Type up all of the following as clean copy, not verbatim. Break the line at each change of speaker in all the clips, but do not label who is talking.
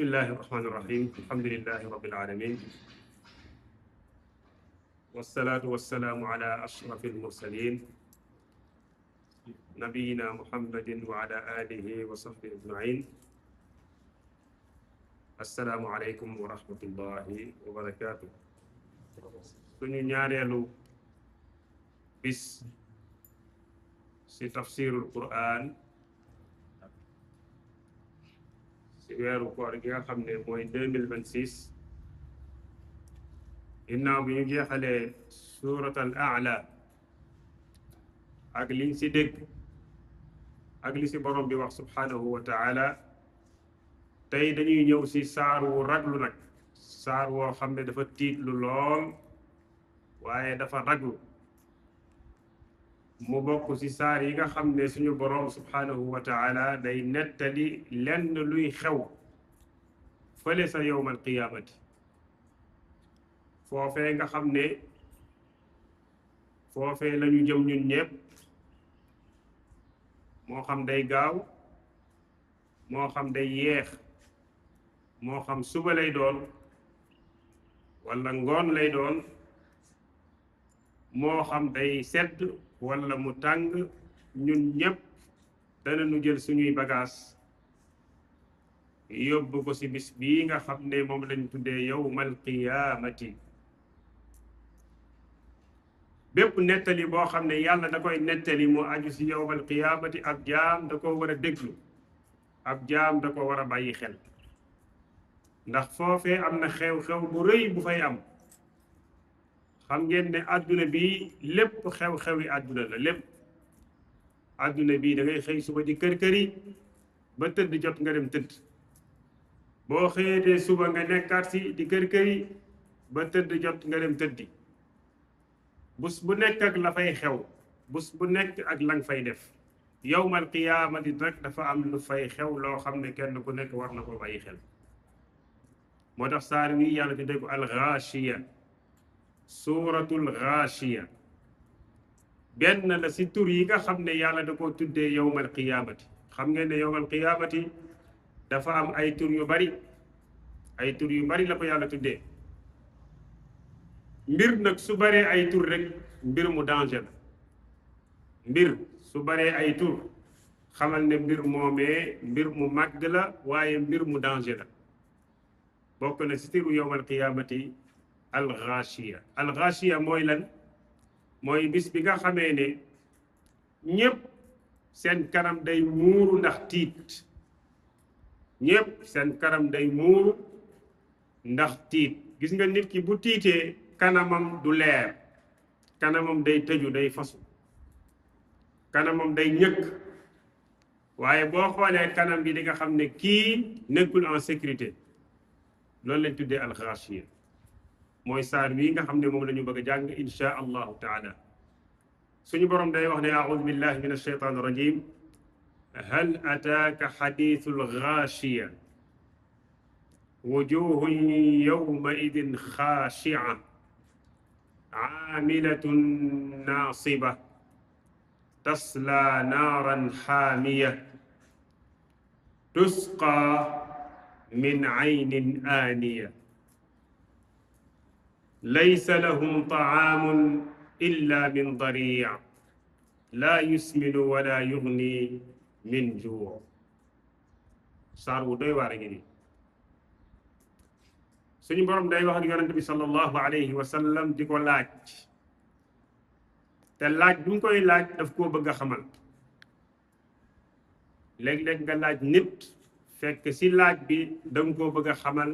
bismillahi irrahmani irrahim alhamdulilahi rabbil alamin wassalaatu wassalaamu ala ashrafi almursalin nabiyina muhammadin wa ala alihi wa sahbihi ajmain assalaamu aleykum wa rahmatullahi wa barakatuh. suñu ñaareelu bis si tafsirul quran si weeru koor gi nga xam ne mooy 2026 ginnaaw bi ñu jeexalee surat al aala ak liñ si dégg ak li si borom bi wax subhanahu wa taala tey dañuy ñëw si saar wu raglu nag, saar woo xam ne dafa tiitlu lool waaye dafa raglu. mu bokk ci saar yi nga xam ne suñu boroom subhanahu wa taala day nettali lenn luy xew fële sa yowmal qiyaamati, foofee nga xam ne foofee lañu jëm ñun ñépp, moo xam day gaaw moo xam day yeex, moo xam suba lay doon walla ngoon lay doon, moo xam day sedd walla mu tàng, ñun ñépp danañu jël suñuy bagaas yóbbu ko ci bis bii nga xam ne moom lañ tuddee yawmal qiyaamati. bépp nettali boo xam ne yàlla da koy nettali mu aju ci yawmal qiyaamati, ab jaam da ko war a déglu, ab jaam da ko war a bàyyi xel, ndax foofee am na xew-xew bu rëy bu fay am. xam ngeen ne àdduna bi lépp xew-xewi àdduna la, lépp àdduna bi da ngay xëy suba di kër-këri ba tëdd jot nga dem tëdd, boo xëyee suba nga nekkaat si di kër-këri ba tëdd jot nga dem tëddi. bés bu nekk ak la fay xew, bés bu nekk ak la nga fay def. yawmal qiyaamati nag dafa am lu fay xew loo xam ne kenn ku nekk war na ko bàyyi xel. moo tax saar wi yàlla tuddee ko al-Ghaashiya, suuratul Ghaashiya. benn la si tur yi nga xam ne yàlla da koo tuddee yawmal qiyaamati. xam ngeen ne yawmal qiyaamati dafa am ay tur yu bari, ay tur yu bari la ko yàlla tuddee. mbir nag su baree ay tur rek mbir mu danger la. mbir su baree ay tur xamal ne mbir moomee mbir mu màgg la, waaye mbir mu danger la. bokk na si turu yawmal qiyaamati al-Ghaashiya. al-Ghaashiya mooy lan? mooy bis bi nga xamee ne ñépp seen kanam day muuru ndax tiit. ñépp seen kanam day muuru ndax tiit. gis nga nit ki bu tiitee kanamam du leer, kanamam day tëju, day fasu, kanamam day ñëkk. waaye boo xoolee kanam bi di nga xam ne kii nekkul en sécurité. loolu lañ tuddee al-Ghaashiya. mooy saar bii nga xam ne moom la ñu bëgg a jàng insha allahu taala. suñu borom day wax ne a'uudu billahi min ash-shaytaani rajim. hal ataaka xadiisul Ghaashiya wujuhun yawma idin xaashi'a aamilatun naasiba tasla naaran xaamiya tusqa min aynin aaniya laysa lahum ta'aamun illa min dari' laa yusminu wala yugni min juu'. saar wu doy waar a ngi nii. suñu borom day wax ak yonent bi sallallahu alayhi wa sallam di ko laaj, te laaj bu ñu koy laaj daf koo bëgg a xamal. léeg-léeg nga laaj nit fekk si laaj bi danga koo bëgg a xamal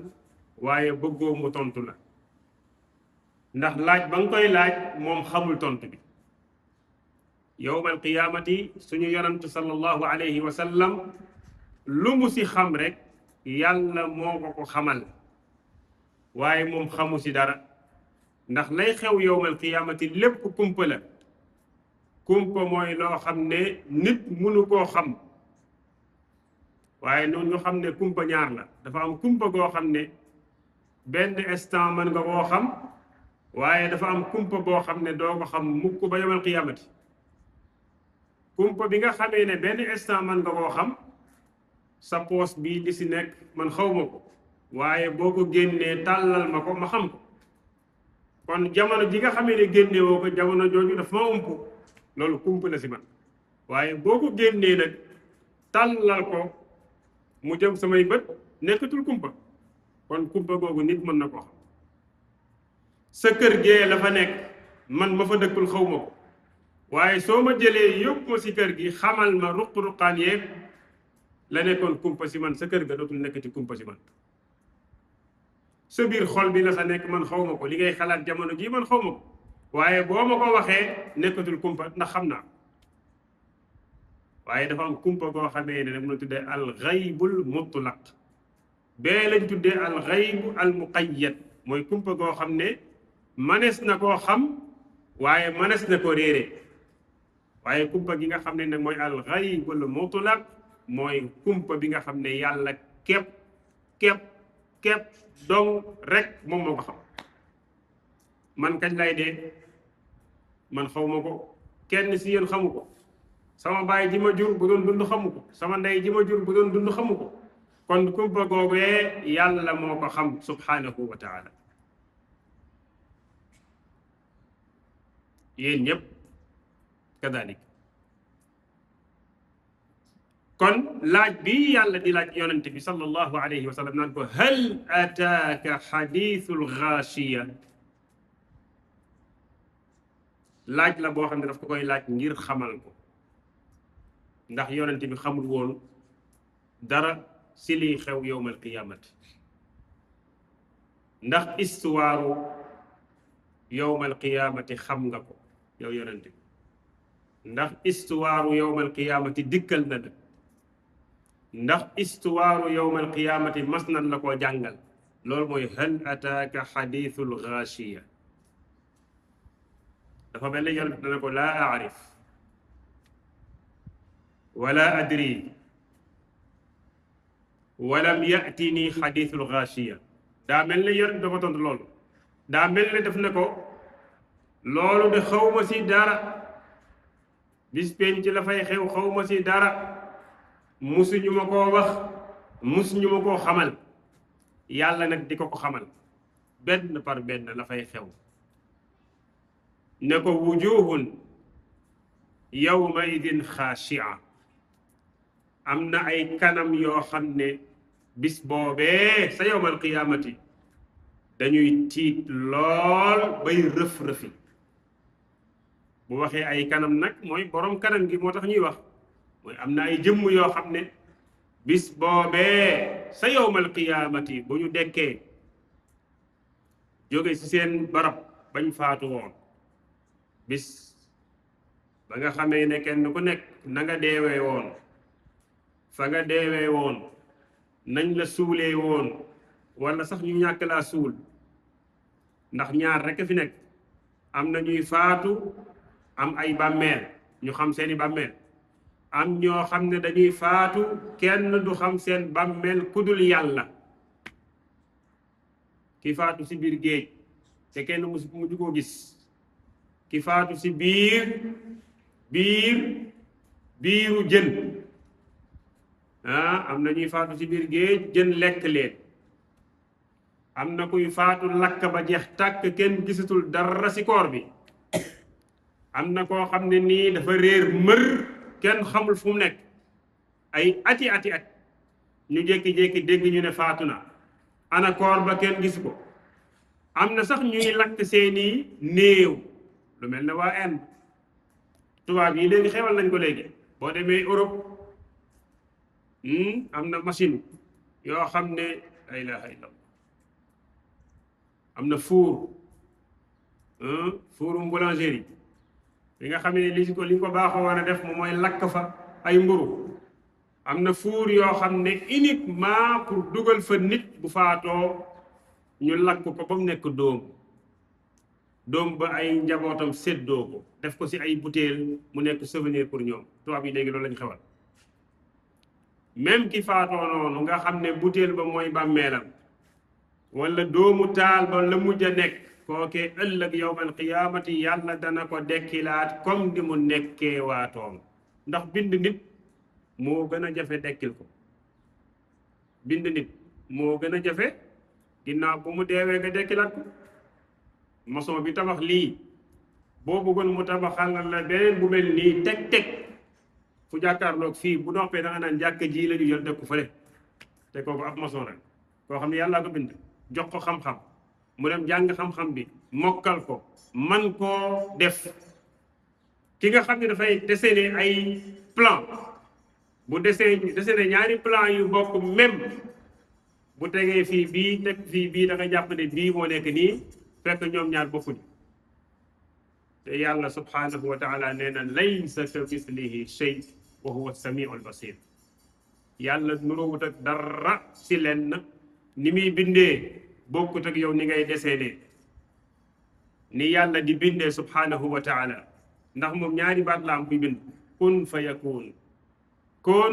waaye bëggoo mu tontu la, ndax laaj ba nga koy laaj moom xamul tontu bi. yawmal qiyaamati suñu yonent sallallahu alayhi wa sallam lu mu si xam rek yàlla moo ko ko xamal, waaye moom xamu si dara. ndax lay xew yawmal qiyaamati lépp kumpa la. kumpa mooy loo xam ne nit mënu koo xam. waaye noonu ñu xam ne kumpa ñaar la. dafa am kumpa goo xam ne benn instant mën nga koo xam, waaye dafa am kumpa boo xam ne doo ko xam mukk ba yawmal qiyaamati. kumpa bi nga xamee ne benn instant mën nga koo xam, sa poos bii li si nekk man xaw ma ko, waaye boo ko génnee tàllal ma ko ma xam ko. kon jamono ji nga xamee ne génne woo ko jamono jooju daf ma ump loolu kumpa la si man, waaye boo ko génnee nag tàllal ko mu jëm samay bët nekkatul kumpa. kon kumpa googu nit mën na ko xam. sa kër gee la fa nekk man ma fa dëkkul xaw ma ko, waaye soo ma jëlee yóbbu ma si kër gi xamal ma ruq-ruqaan yeeg la nekkoon kumpa si man, sa kër ga dootul nekkati kumpa si man. sa biir xol bi la sa nekk man xaw ma ko, li ngay xalaat jamono jii man xaw ma ko, waaye boo ma ko waxee nekkatul kumpa ndax xam naa. waaye dafa am kumpa goo xamee ne mu la tuddee al ghaybul mutlaq, bee lañ tuddee al ghaybu al muqayyad, mooy kumpa goo xam ne manees na koo xam waaye manees na ko réere. waaye kumpa gi nga xam ne nag mooy al ghaybul mutlaq mooy kumpa bi nga xam ne yàlla képp dong rek moom moo ko xam. man kañ lay dee man xaw ma ko, kenn si yéen xamu ko, sama baay ji ma jur bu doon dund xamu ko, sama ndey ji ma jur bu doon dund xamu ko. kon kumpa googee yàlla moo ko xam subhanahu wa taala. yéen ñëpp kadalik. kon laaj bi yàlla di laaj yonente bi sallallahu alayhi wa sallam naan ko hal ataaka xadiisul gaashiya, laaj la boo xam ne daf ko koy laaj ngir xamal ko, ndax yonente bi xamul woon dara si liy xew yowmal qiyaamati. ndax istuwaaru yowmal qiyaamati xam nga ko yow yonente bi? ndax istuwaaru yowmal qiyaamati dikkal na la? ndax istuwaaru yowmal qiyaamati mas nan la koo jàngal? loolu mooy hal ataaka xadiisul gaashiya. dafa mel ne yonente dana ko laa aarif wala adri walam yatini xadiisul gaashiya. daa mel ne yonente dafa tontu loolu, daa mel ne def ne ko loolu de xawma si dara, bis penc la fay xew xawma si dara, musuñu ma koo wax, musuñu ma koo xamal. yàlla nag di ko xamal benn par benn la fay xew. ne ko wujuhun yawma idin xaashia, am na ay kanam yoo xam ne bis boobee sa yawmal qiyaamati dañuy tiit lool bay rëf-rëfi. bu waxee ay kanam nag mooy borom kanam gi moo tax ñuy wax, mooy am na ay jëmm yoo xam ne bis boobee sa yawmal qiyaamati bu ñu dekkee jóge ci seen barab bañ faatu woon, bis ba nga xamee ne kenn ku nekk na nga deewee woon, fa nga deewee woon, nañ la suulee woon, wala sax ñu ñàkk laa suul. ndax ñaar rekk fi nekk, am na ñuy faatu am ay bàmmeel ñu xam seeni bàmmeel, am ñoo xam ne dañuy faatu kenn du xam seen bàmmeel kudul yàlla. ki faatu si biir géej te kenn mu koo gis, ki faatu si biiru jën. am na ñuy faatu si biir géej jën lekk leen, am na kuy faatu lakk ba jeex tàkk kenn gisatul dara si koor bi, am na koo xam ne nii dafa réer mër kenn xamul fu mu nekk ay ati at ñu jékki-jékki dégg ñu ne faatu na, ana koor ba kenn gis ko. am na sax ñuy lakk seeni néew, lu mel ne waa Inde. tubaab yi léegi xewal nañ ko léegi, boo demee Europe am na machine yoo xam ne la ilaha illallah, am na fuurum boulangerie bi nga xam ne li ko baaxoo war a def moom mooy lakk fa ay mburu. am na fuur yoo xam ne uniquement pour dugal fa nit bu faatoo ñu lakk ko ba mu nekk doom ba ay njabootam séddoo ko def ko ci ay butéel mu nekk souvenir pour ñoom. tubaab yi léegi loolu lañ xewal. même ki faatoo noonu nga xam ne butéel ba mooy bàmmeelam wala doomu taal ba la mujj a nekk, kookee ëllëg yawmal qiyaamati yàlla dana ko dekkilaat comme ni mu nekkee waatoon. ndax bind nit moo gën a jafe dekkil ko. bind nit moo gën a jafe ginnaaw bu mu deewee nga dekkilaat ko. maçon bi tabax lii boo bëggoon mu tabaxal la beneen bu mel nii teg fu jàkkaarloog fii bu noppee da nga naan jàkk ji la ñu jël teg ko fële te kooku ab maçon rek koo xam ne yàllaa ko bind jox ko xam-xam mu dem jàng xam-xam bi mokkal ko man koo def. ki nga xam ne dafay dessiner ay plan bu dessiner ñaari plan yu bokk même bu tegee fii bii teg fii bii da nga jàpp ne bii moo nekk nii fekk ñoom ñaar bokkuñu te yàlla subhanahu wa taala nee na laysa ka mislihi shay wa huwa samiu albasir. yàlla nuróowut ak dara si lenn ni muy bindee bokkut ak yow ni ngay dessiner ni yàlla di bindee subhanahu wa taala ndax moom ñaari baat la am kuy bind kun fa yakun kun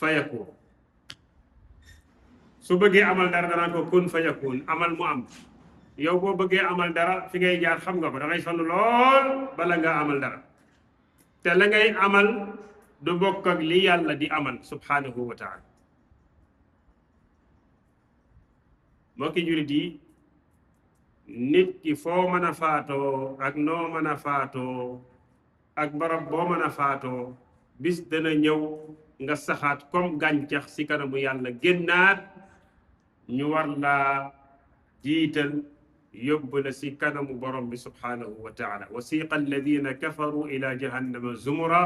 fa yakun su bëggee amal dara danaan ko kun fa yakun amal mu am. yow boo bëggee amal dara fi ngay jaar xam nga ko da ngay sonn lool bala nga amal dara te la ngay amal du bokk ak li yàlla di amal subhanahu wa taala. mbokki jullit yi nit ki foo mën a faatoo ak noo mën a faatoo ak barab boo mën a faatoo bis dana ñëw nga saxaat comme gàncax si kanamu yàlla génnaat ñu war laa jiital yóbbu la si kanamu borom bi subhanahu wa taala. wasiqa alladina kafaru ila jahannama zumura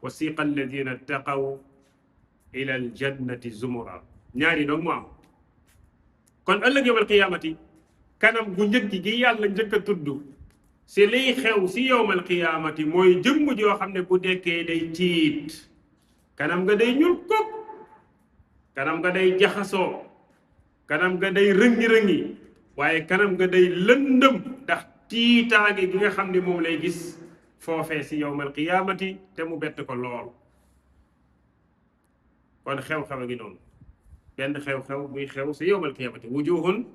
wasiqa alladina taqaw ila aljannati zumura. ñaari doog mu am kon ëllëg yawmal qiyaamati kanam gu njëkk gi yàlla njëkk a tudd si liy xew si yawmal qiyaamati mooy jëmm joo xam ne bu dekkee day tiit kanam nga day ñuul kuk kanam nga day jaxasoo kanam nga day rëngi-rëngi waaye kanam nga day lëndëm ndax tiitaange gi nga xam ne moom lay gis foofee si yawmal qiyaamati te mu bett ko lool. kon xew-xew a ngi noonu benn xew-xew muy xew si yawmal qiyaamati wujuhun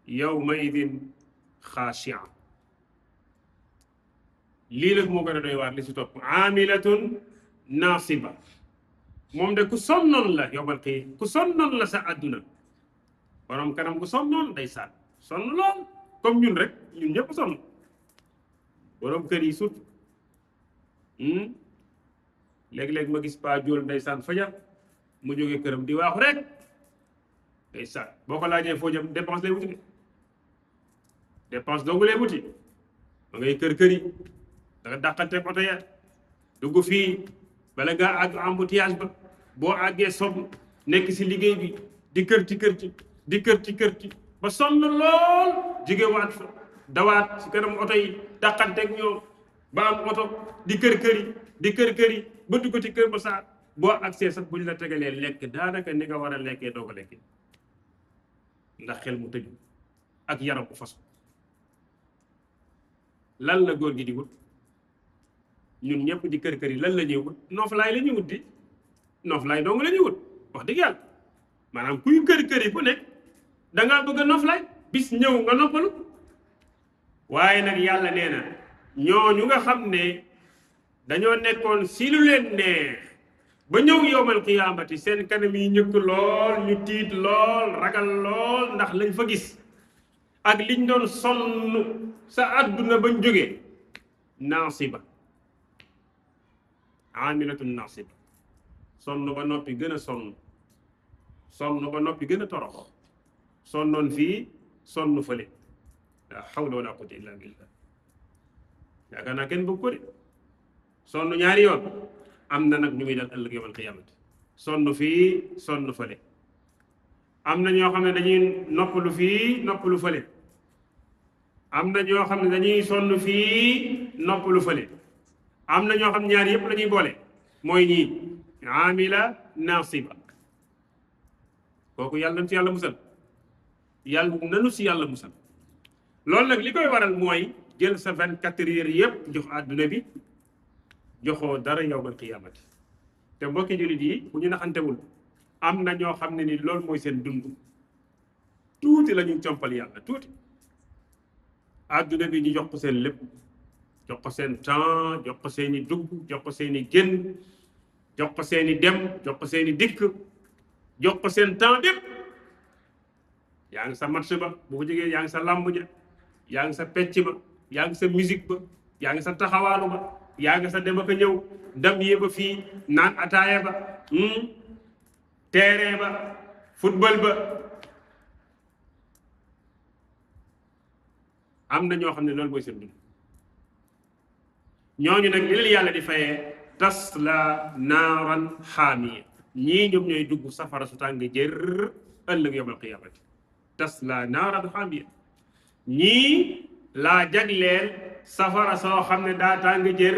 yawma idin xaashia. lii nag moo gën a doy waar li si topp aamilatun naasiba moom de ku sonnoon la yawmal qiyaama ku sonnoon la sa àdduna borom kanam ku sonnoon day saat sonn lool comme ñun rek ñun ñëpp sonn borom kër yi surtout léeg-léeg ma gis pa jóol ndeysaan fajar mu jógee këram di waaxu rek ndeysaan boo ko laajee foo jëm dépense lay wuti de dépense dong lay wuti ma ngay kër yi da nga dàqante oto ya dugg fii bala ngaa àgg embouteillage ba boo àggee sob nekk si liggéey bi di kër ci ba sonn lool jóge waat fa dawaat si kanam oto yi dàqanteeg ñoom ba am oto di kër yi ba dugg ci kër ba saa boo agsee sax buñ la tegalee lekk daanaka ni nga war a lekkee doo ko lekkee ndax xel mu tëju ak yaram bu fasu. lan la góor gi di wut ñun ñëpp di kër yi lan la ñuy wut nooflaay la ñuy wut di nooflaay dong la ñuy wut wax dëgg yàlla maanaam kuy kër yi ku nekk dangaa bëgg a nooflaay bis ñëw nga noppalu. waaye nag yàlla nee na ñooñu nga xam ne dañoo nekkoon si lu leen neex ba ñëw yowmal qiyaamati seen kanam yi ñëkk lool ñu tiit lool ragal lool ndax lañ fa gis ak liñ doon sonn sa àdduna bañ jógee naasiba aamilatun naasiba sonn ba noppi gën a sonn ba noppi gën a torox sonnoon fii sonn fële la hawla wala quwwata illa billah yaakaar naa kenn bëgg ko de sonn ñaari yoon am na nag ñu muy dal ëllëg yawmal qiyaamati sonn fii sonn fële am na ñoo xam ne dañuy noppalu fii noppalu fële am na ñoo xam ne dañuy sonn fii noppalu fële am na ñoo xam ne ñaari yëpp la ñuy boole mooy ñii aamila naasiba kooku yàlla nañu si yàlla musal yàlla nanu si yàlla musal. loolu nag li koy waral mooy jël sa 24 heures yëpp jox àdduna bi joxoo dara yawmal qiyaamati te mbokki jullit yi bu ñu naxantewul am na ñoo xam ne ni loolu mooy seen dund tuuti la ñu compal yàlla tuuti àdduna bi ñu jox ko seen lépp jox ko seen temps jox ko seeni dugg jox ko seeni génn jox ko seeni dem jox ko seeni dikk jox ko seen temps dépp yaa ngi sa match ba bu ko jógee yaa ngi sa lamb ja yaa ngi sa pecc ba yaa ngi sa musique ba yaa ngi sa taxawaalu ba yaa ngi sa dem ak a ñëw dam yee ba fii naan ataaya ba terrain ba football ba. am na ñoo xam ne loolu mooy seen dund ñooñu nag li leen yàlla di fayee tasla naaran xaamiya ñii ñoom ñooy dugg safara su tàng jër ëllëg yawmal qiyaamati tasla naaran xaamiya ñii laa jagleel safara soo xam ne daa tàng jër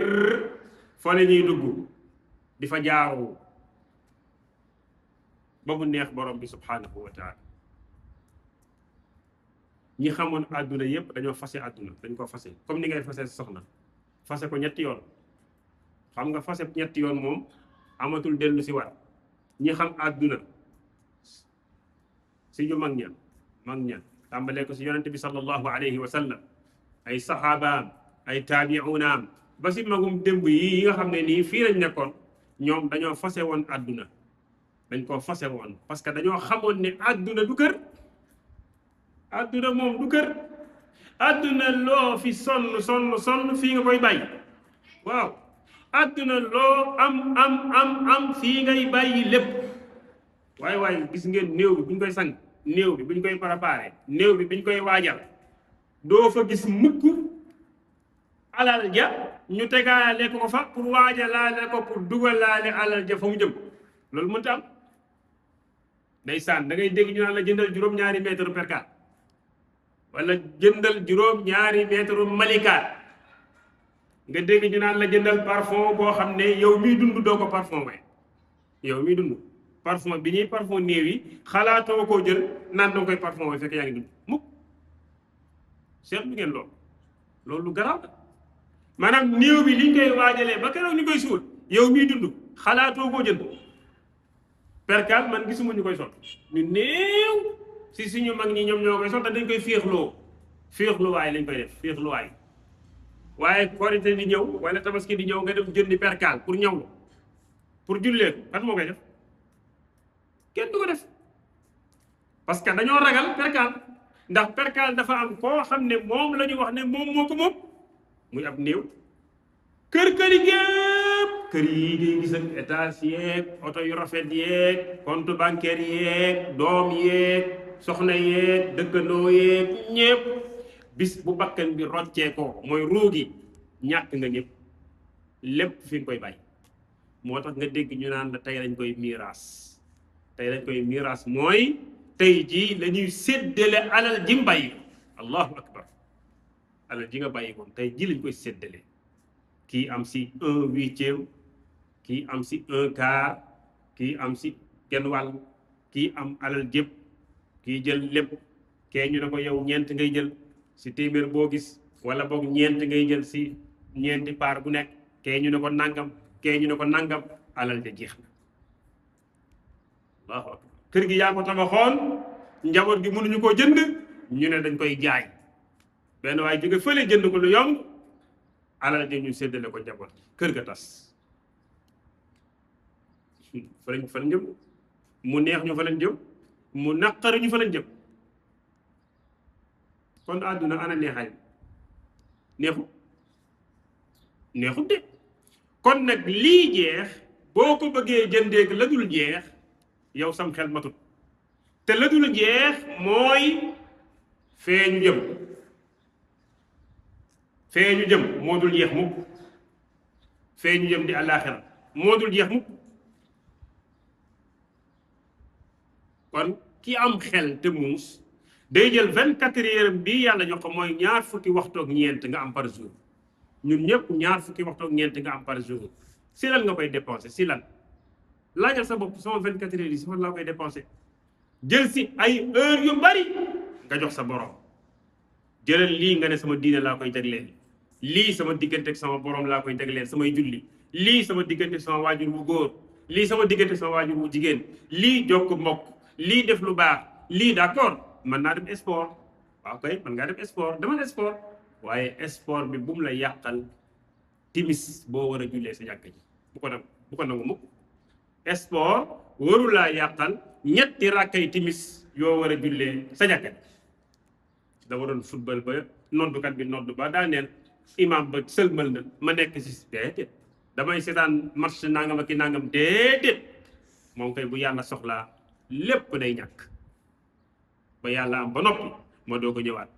fa la ñuy dugg di fa jaaru ba mu neex borom bi subhanahu wa taala. ñi xamoon àdduna yépp dañoo fase àdduna dañ ko fase comme ni ngay fase soxna fase ko ñetti yoon xam nga fase ñetti yoon moom amatul dellu si waat ñi xam àdduna si ñu mag ña tàmbalee ko si yonente bi sallallahu alayhi wa sallam ay saxaabaam ay taabiunaam ba si magum démb yi nga xam ne nii fii lañ nekkoon ñoom dañoo fase woon àdduna dañ koo fase woon parce que dañoo xamoon ne àdduna du kër. àdduna moom du kër àdduna loo fi sonn fii nga koy bàyyi waaw àdduna loo am fii ngay bàyyi lépp waaye gis ngeen néew bi bu ñu koy sang néew bi bu ñu koy préparé néew bi bu ñu koy waajal doo fa gis mukk alal ja ñu tegaale ko fa pour waajalaale ko pour dugalaale alal ja fa mu jëm loolu mënta am ndeysaan da ngay dégg ñu naan la jëndal juróom-ñaari mètre percal wala jëndal juróom-ñaari mètre malikaat nga dégg ñu naan la jëndal parfum boo xam ne yow miy dund doo ko parfum we yow miy dund parfum bi ñuy parfum néew yi xalaatoo koo jël naan danga koy parfum we fekk yaa ngi dund mukk seet bi ngeen loolu lu garaaw la maanaam néew bi liñ koy waajalee ba keroog ñu koy suul yow miy dund xalaatoo koo jënd percal man gisuma ñu koy sol ñu néew si suñu mag ñi ñoom ñoo koy sol te dañ koy féexluwaay lañ koy def féexluwaay waaye korite di ñëw wala tabaski di ñëw nga dem jëndi percal pour ñëw pour jullee kan moo koy def kenn du ko def parce que dañoo ragal percal ndax percal dafa am koo xam ne moom la ñu wax ne moom moo ko moom muy ab néew kër yi gépp kër yi ngay gis ak étage yeeg oto yu rafet yeeg compte bancaire yeeg doom yeeg soxna yeeg dëkkandoo yeeg ñépp bis bu bakkan bi roccee ko mooy ruugi ñàkk nga ñëpp lépp fi nga koy bàyyi moo tax nga dégg ñu naan la tey lañ koy miiras mooy tey jii la ñuy séddale alal ji mu bàyyi allahu akbar alal ji nga bàyyi woon tey jii lañ koy séddale kii am si 1/8 kii am si 1/4 kii am si genn wàll kii am alal jëpp kii jël lépp kee ñu ne ko yow ñeent ngay jël si téeméer boo gis wala boog ñeent ngay jël si ñeenti paar bu nekk kee ñu ne ko nangam kee ñu ne ko nangam alal ja jeex na allahu akbar kër gi yaa ko tabaxoon njaboot gi mënuñu koo jënd ñu ne dañ koy jaay benn waaye jóge fële jënd ko lu yomb alal ja ñu séddale ko njaboot kër ga tas fa lañ jëm mu neex ñu fa lañ jëm mu naqari ñu fa lañ jëm kon àdduna ana neexaay neexut de kon nag lii jeex boo ko bëggee jëndeeg la dul jeex yow sam xel matut te la dul jeex mooy fee ñu jëm moo dul jeex mukk fee ñu jëm di àllaaxira moo dul jeex mukk kon ki am xel te muus day jël 24 heures bii yàlla jox ko mooy ñaar fukki waxtu ak ñeent nga am par jour ñun ñëpp ñaar fukki waxtu ak ñeent nga am par jour si lan nga koy dépensé si lan laajal sa bopp sama 24 heures yi si fan laa koy dépensé jël si ay heures yu bari nga jox sa borom jëlal lii nga ne sama diine laa koy jagleel lii sama diggante ak sama borom laa koy jagleel samay julli lii sama diggante sama waajur wu góor lii sama diggante sama waajur wu jigéen lii jokk mbokk lii def lu baax lii d'accord mën naa dem sport waaw kay mën ngaa dem sport demal sport waaye sport bi bu mu la yàqal timis boo war a jullee sa jàkk ji bu ko nangu mukk sport waru laa yàqal ñetti rakkay timis yoo war a jullee sa jàkka dama doon football ba noddukat bi noddu ba daa neen imam ba sëlmal na ma nekk si déedéet damay seetaan match nangam ak i nangam déedéet moom kay bu yàlla soxlaa lépp day ñàkk ba yàlla am ba noppi ma doo ko ñëwaat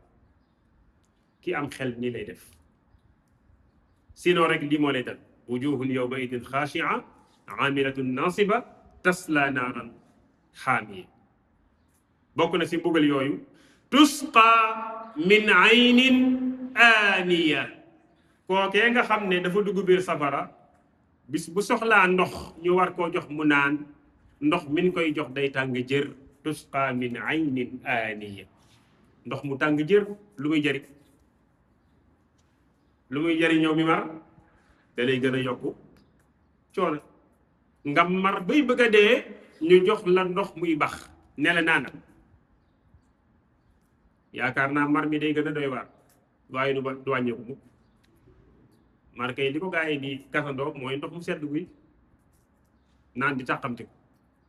ki am xel nii lay def sinon rek lii moo lay dal wujuhun yawma idin xaashia amilatun nasiba tasla naaran xaamiya bokk na si mbugal yooyu tusqa min aynin aaniya kookee nga xam ne dafa dugg biir safara bis bu soxlaa ndox ñu war koo jox mu naan ndox min koy jox day tàng jër tusqa min aynin aaniya ndox mu tàng jër lu muy jëriñ lu muy jëriñoo mi mar da lay gën a yokku coono nga mar bay bëgg a dee ñu jox la ndox muy bax ne la naanal yaakaar naa mar mi day gën a doy waar waaye du wàññeeku mukk mar kay li ko gaa yi di kasandoo mooy ndox mu sedd guy naan di tàqamte ko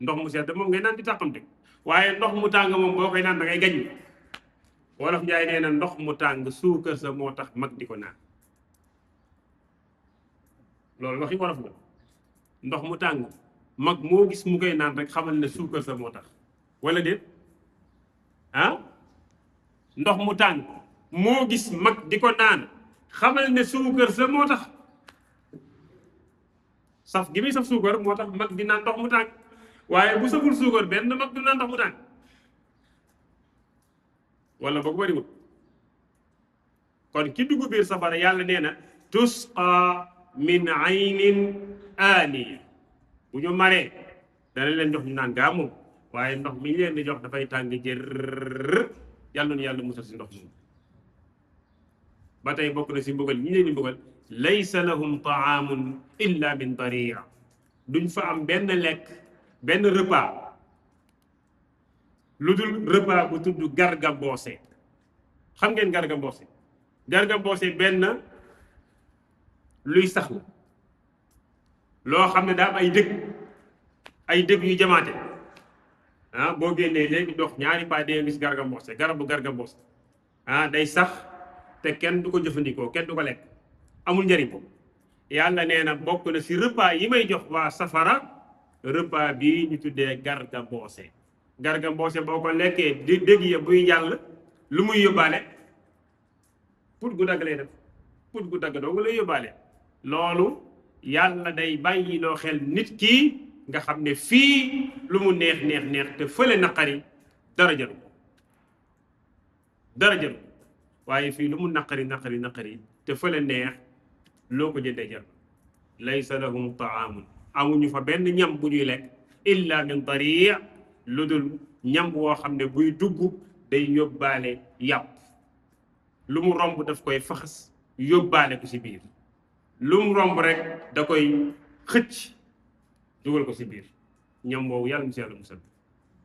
ndox mu sedd moom ngay naan di tàqamte ko waaye ndox mu tàng moom boo koy naan da ngay gañ wolof njaay nee na ndox mu tàng suukar sa moo tax mag di ko naan loolu waxi wolof la ndox mu tàng mag moo gis mu koy naan rek xamal ne suukar sa moo tax wala déet ah ndox mu tàng moo gis mag di ko naan xamal ne suukar sa moo tax saf gi muy saf suukar moo tax mag di naan ndox mu tàng waaye bu saful suukar benn mag du naan ndox mu tàng wala boog bariwul kon ki dugg biir safara yàlla nee na tusqa min aynin aaniya bu ñu maree dana leen jox ñu naan gaa moom waaye ndox mi ñu leen di jox dafay tàng jër yàlla na yàlla musal si ndox moom ba tey bokk na si mbugal ñi leen di mbugal laysa lahum taamun illa min daria duñ fa am benn lekk benn repas lu dul repas bu tudd garga mboose xam ngeen garga mboose garga mboose benn luy sax la loo xam ne daa am ay dëgg yu jamaate ah boo génnee léegi dox ñaari pas dee gis garga mboose garabu garga mboose ah day sax te kenn du ko jëfandikoo kenn du ko lekk amul njëriñ ko yàlla nee na bokk na si repas yi may jox waa safara repas bii ñu tuddee garga mboose garga mboose boo ko lekkee dégg ya buy jàll lu muy yóbbaale put gu dagg lay def put gu dagg doo nga lay yóbbaale loolu yàlla day bàyyiloo xel nit ki nga xam ne fii lu mu neex neex neex te fële naqari dara jaru waaye fii lu mu naqari te fële neex loo ko jëndee jar laysa lahum taamun amuñu fa benn ñam bu ñuy lekk illa min dari lu dul ñam woo xam ne buy dugg day yóbbaale yàpp lu mu romb daf koy faxas yóbbaale ko ci biir lu mu romb rek da koy xëcc dugal ko ci biir ñam woowu yàlla mu si yàlla musal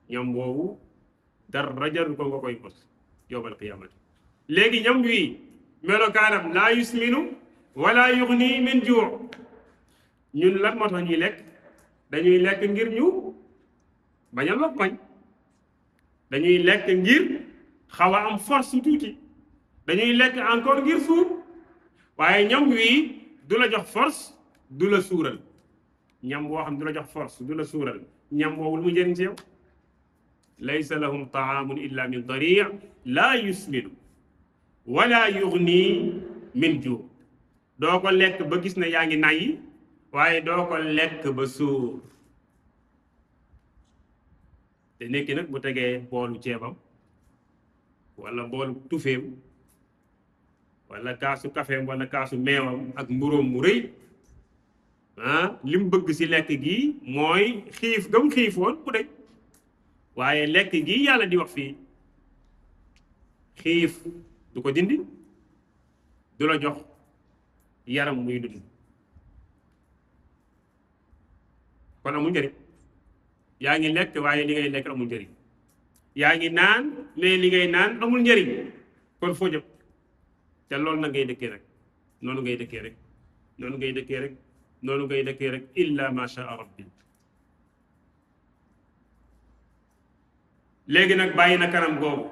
ñam woowu dara jarul ko nga koy mos yowmal qiyaamati léegi ñam wii melokaanam laa yusminu wala yughni min juu ñun lan moo tax ñuy lekk dañuy lekk ngir ñu bañ a loppañ dañuy lekk ngir xaw a am force tuuti dañuy lekk encore ngir suur waaye ñam wii du la jox force du la suural ñam boo xam du la jox force du la suural ñam woowu lu mu njëriñ ci yow laysa lahum taamun illa min dari laa yusminu wala yughni min juu doo ko lekk ba gis ne yaa ngi nayi waaye doo ko lekk ba suur te nekki nag bu tegee boolu ceebam wala boolu tufeem wala kaasu kafeem wala kaasu meewam ak mburóom mu rëy ah li mu bëgg ci lekk gi mooy xiif gam xiifoon bu deñ waaye lekk gi yàlla di wax fii xiif du ko dindi du la jox yaram muy dund kon amul njëriñ yaa ngi lekk waaye li ngay lekk amul njëriñ yaa ngi naan mais li ngay naan amul njëriñ kon foo jëm te loolu na ngay dëkkee rek noonu ngay dëkkee rek noonu ngay dëkkee rek noonu ngay dëkkee rek illa ma sha rabbi léegi nag bàyyi na kanam googu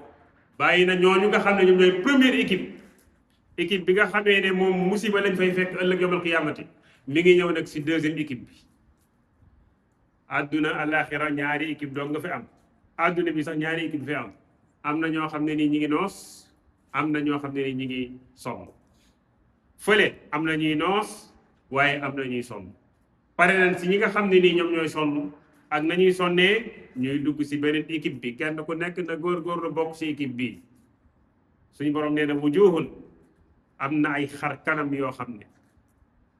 bàyyi na ñooñu nga xam ne ñoom ñooy première équipe bi nga xamee ne moom musiba lañ fay fekk ëllëg yawmal qiyaamati mi ngi ñëw nag si deuxième équipe bi. àdduna alaxira ñaari équipe doog nga fi am àdduna bi sax ñaari équipe fi am na ñoo xam ne nii ñi ngi noos am na ñoo xam ne nii ñi ngi sonn fële am na ñuy noos waaye am na ñuy sonn pare nañ si ñi nga xam ne nii ñoom ñooy sonn ak nañuy sonnee ñuy dugg si beneen équipe bi kenn ku nekk na góor-góorlu bokk si équipe bi suñu borom nee na wujuhun am na ay xar kanam yoo xam ne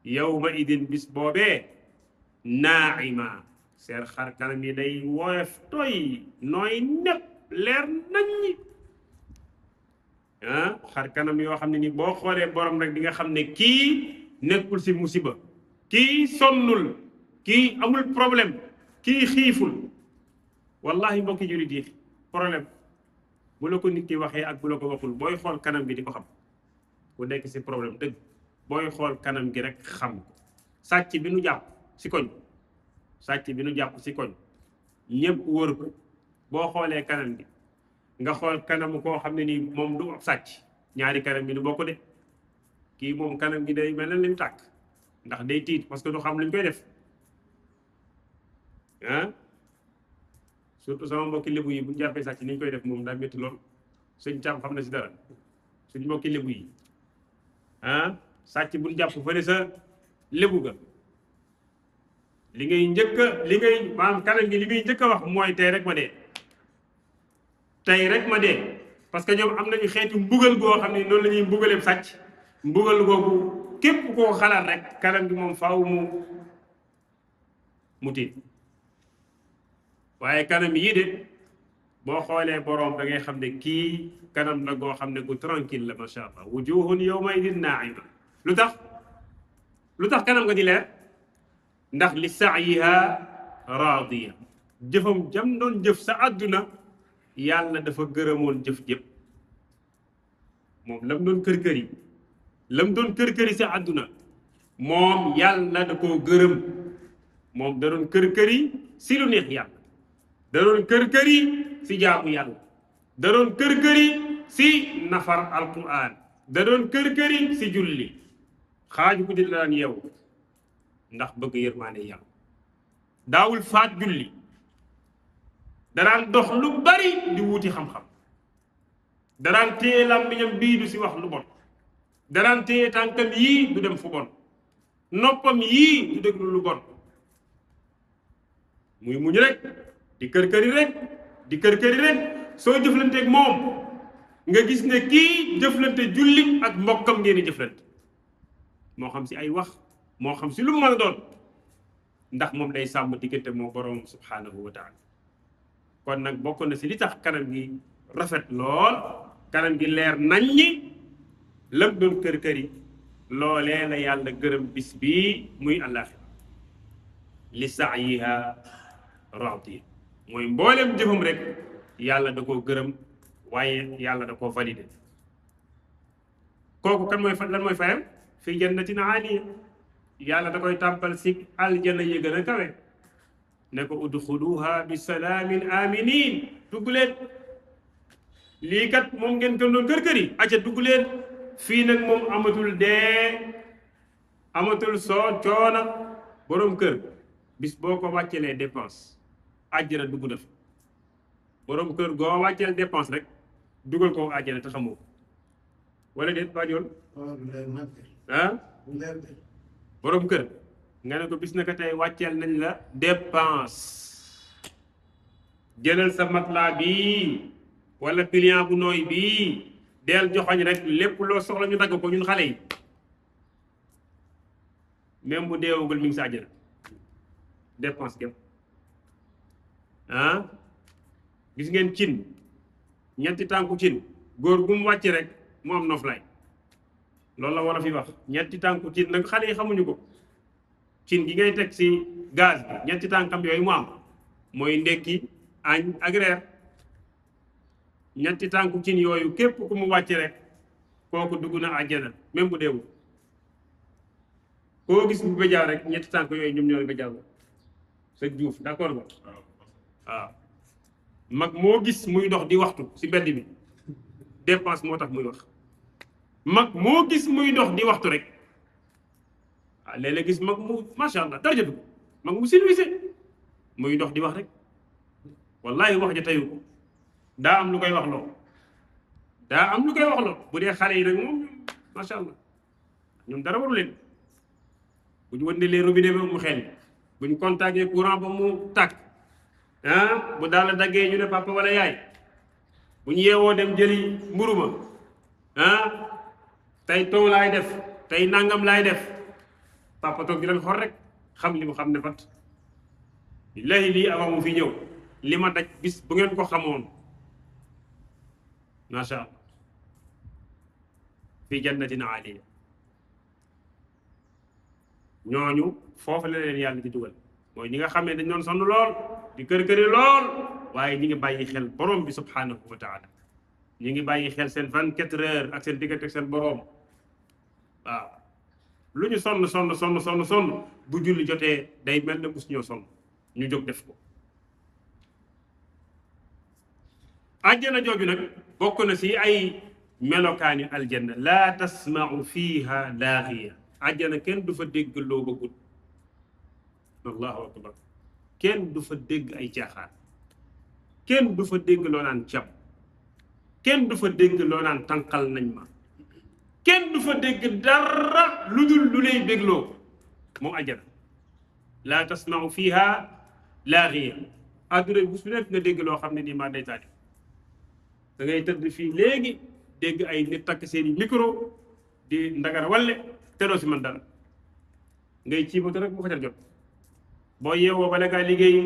yawma idin bis boobee naima seen xar kanam yi day woyof toy nooy nepp leer naññi xar kanam yoo xam ne ni boo xoolee borom rek di nga xam ne kii nekkul si musiba kii sonnul kii amul problème kii xiiful wallahi mbokki jullit yi problème bu la ko nit ki waxee ak bu la ko waxul booy xool kanam gi di ko xam ku nekk si problème dëgg booy xool kanam gi rek xam ko sàcc bi nu jàpp si koñ ñëpp wër ko boo xoolee kanam gi nga xool kanam koo xam ne nii moom du ab sàcc ñaari kanam gi du bokk de kii moom kanam gi day mel na lim tàkk ndax day tiit parce que du xam luñ koy def surtout sama mbokki lébu yi bu ñu jàppee sàcc ni ñu koy def moom daa métti lool sëñ Caam xam na si dara suñ mbokki lébu yi sàcc bu ñu jàpp fële sa lébu ga li ngay maanaam kanam gi li ngay njëkk a wax mooy tey rek ma dee parce que ñoom am nañu xeetu mbugal goo xam ne noonu la ñuy mbugaleem sàcc mbugal googu képp koo xalaat rek kanam gi moom faaw mu tiit waaye kanam yii de boo xoolee boroom da ngay xam ne kii kanam la goo xam ne gu tranquille la macha allah wujuhun yawma idin naima lu tax kanam nga di leer ndax li sa'yiha raadiya jëfam jam doon jëf sa àdduna yàlla dafa gërëmoon jëf jëpp moom lam doon kër-këri sa àdduna moom yàlla da koo gërëm moom da doon kër-këri si lu neex yàlla da doon kër-këri si jaamu yàlla da doon kër-këri si nafar alquran da doon kër-këri si julli xaaju ko di la daan yeewu ndax bëgg yërmaane yàlla daawul faat julli danaan dox lu bari di wuti xam-xam danaan téye làmmiñam bii du si wax lu bon danaan téye tànkam yii du dem fu bon noppam yii du déglu lu bon muy muñ rek di kër-këri rek soo jëflanteeg moom nga gis ne kii jëflante julli ak mbokkam ngeen di jëflante moo xam si ay wax moo xam si lu mu mën a doon ndax moom day sàmm diggante moo boroom subhanahu wa taala kon nag bokk na si li tax kanam gi rafet lool kanam gi leer naññi lam doon kër-këri loolee la yàlla gërëm bis bii muy àllaaxira li sa'yiha raadiya mooy mboolem jëfam rek yàlla da koo gërëm waaye yàlla da koo validé kooku kan mooy lan mooy fayam fi jannatin aaliya yàlla da koy tàbbal si aljana yi gën a kawe ne ko udxuluha bi salaamin aminin dugg leen lii kat moom ngeen ko doon kër-këri aca dugg leen fii nag moom amatul dee amatul soo coona boroom kër bis boo ko wàccelee dépense àjjana dugg def boroom kër goo wàcceel dépense rek dugal ko àjjana te xamoo wala déet baajool boroom kër nga ne ko bis na ko tey wàcceel nañ la dépense jëlal sa matelas bii wala client bu nooy bii deel joxoñ rek lépp loo soxla ñu dagg ko ñun xale yi même bu deewagul mi ngi sa àjjana dépense gépp gis ngeen cin ñetti tànku cin góor gu mu wàcc rek mu am noflaay loolu la war a fi wax ñetti tànku cin nag xale yi xamuñu ko cin gi ngay teg si gaz bi ñetti tànkam yooyu mu am mooy ndekki añ ak reer ñetti tànku cin yooyu képp ku mu wàcc rek kooku dugg na àjjana même bu deewul koo gis bu béjaaw rek ñetti tànk yooyu ñoom ñoo béjaaw sa juuf d'accord nga waaw mag moo gis muy dox di waxtu si mbedd bi dépense moo tax muy wax. mag moo gis muy dox di waxtu rek ah léeg-léeg gis mag mu macha allah dara jëtu ko mag mu silwise muy dox di wax rek wallahi wax ja tayu ko daa am lu koy wax loo daa am lu koy wax loo bu dee xale yi nag moom macha allah ñoom dara waru leen bu ñu wëndelee robinet ba mu xel bu ñu contacté courant ba mu tàkk ah bu daal daggee ñu ne papa wala yaay bu ñu yeewoo dem jëli mburu ma ah tey ton laay def tey nangam laay def papa toog di leen xor rek xam li mu xam ne fat billahi lii avant mu fi ñëw li ma daj bis bu ngeen ko xamoon macha allah fi jannatin aaliya ñooñu foofu la leen yàlla di dugal mooy ñi nga xam ne dañ doon sonn lool di kër-këri lool waaye ñi ngi bàyyi xel borom bi subhanahu wa taala ñi ngi bàyyi xel seen 24 heures ak seen diggante ak seen borom waaw lu ñu sonn bu julli jotee day mel ne mus ñoo sonn ñu jóg def ko. àjjana jooju nag bokk na si ay melokaani aljanna laa tasmau fiha laaxiya àjjana kenn du fa dégg loo bëggut allahu akbar kenn du fa dégg ay caaxaan kenn du fa dégg loo naan cab kenn du fa dégg loo naan tànqal nañ ma kenn du fa dégg dara lu dul lu lay bégloo moom àjjana laa tasmau fiha laaxiya àdduna bés bu nekk nga dégg loo xam ne nii maa day taali da ngay tëdd fii léegi dégg ay nit takk seeni micro di ndagara walle te doo si man dara ngay ciibatu rek bu fajar jot boo yeewoo bala ngaa liggéey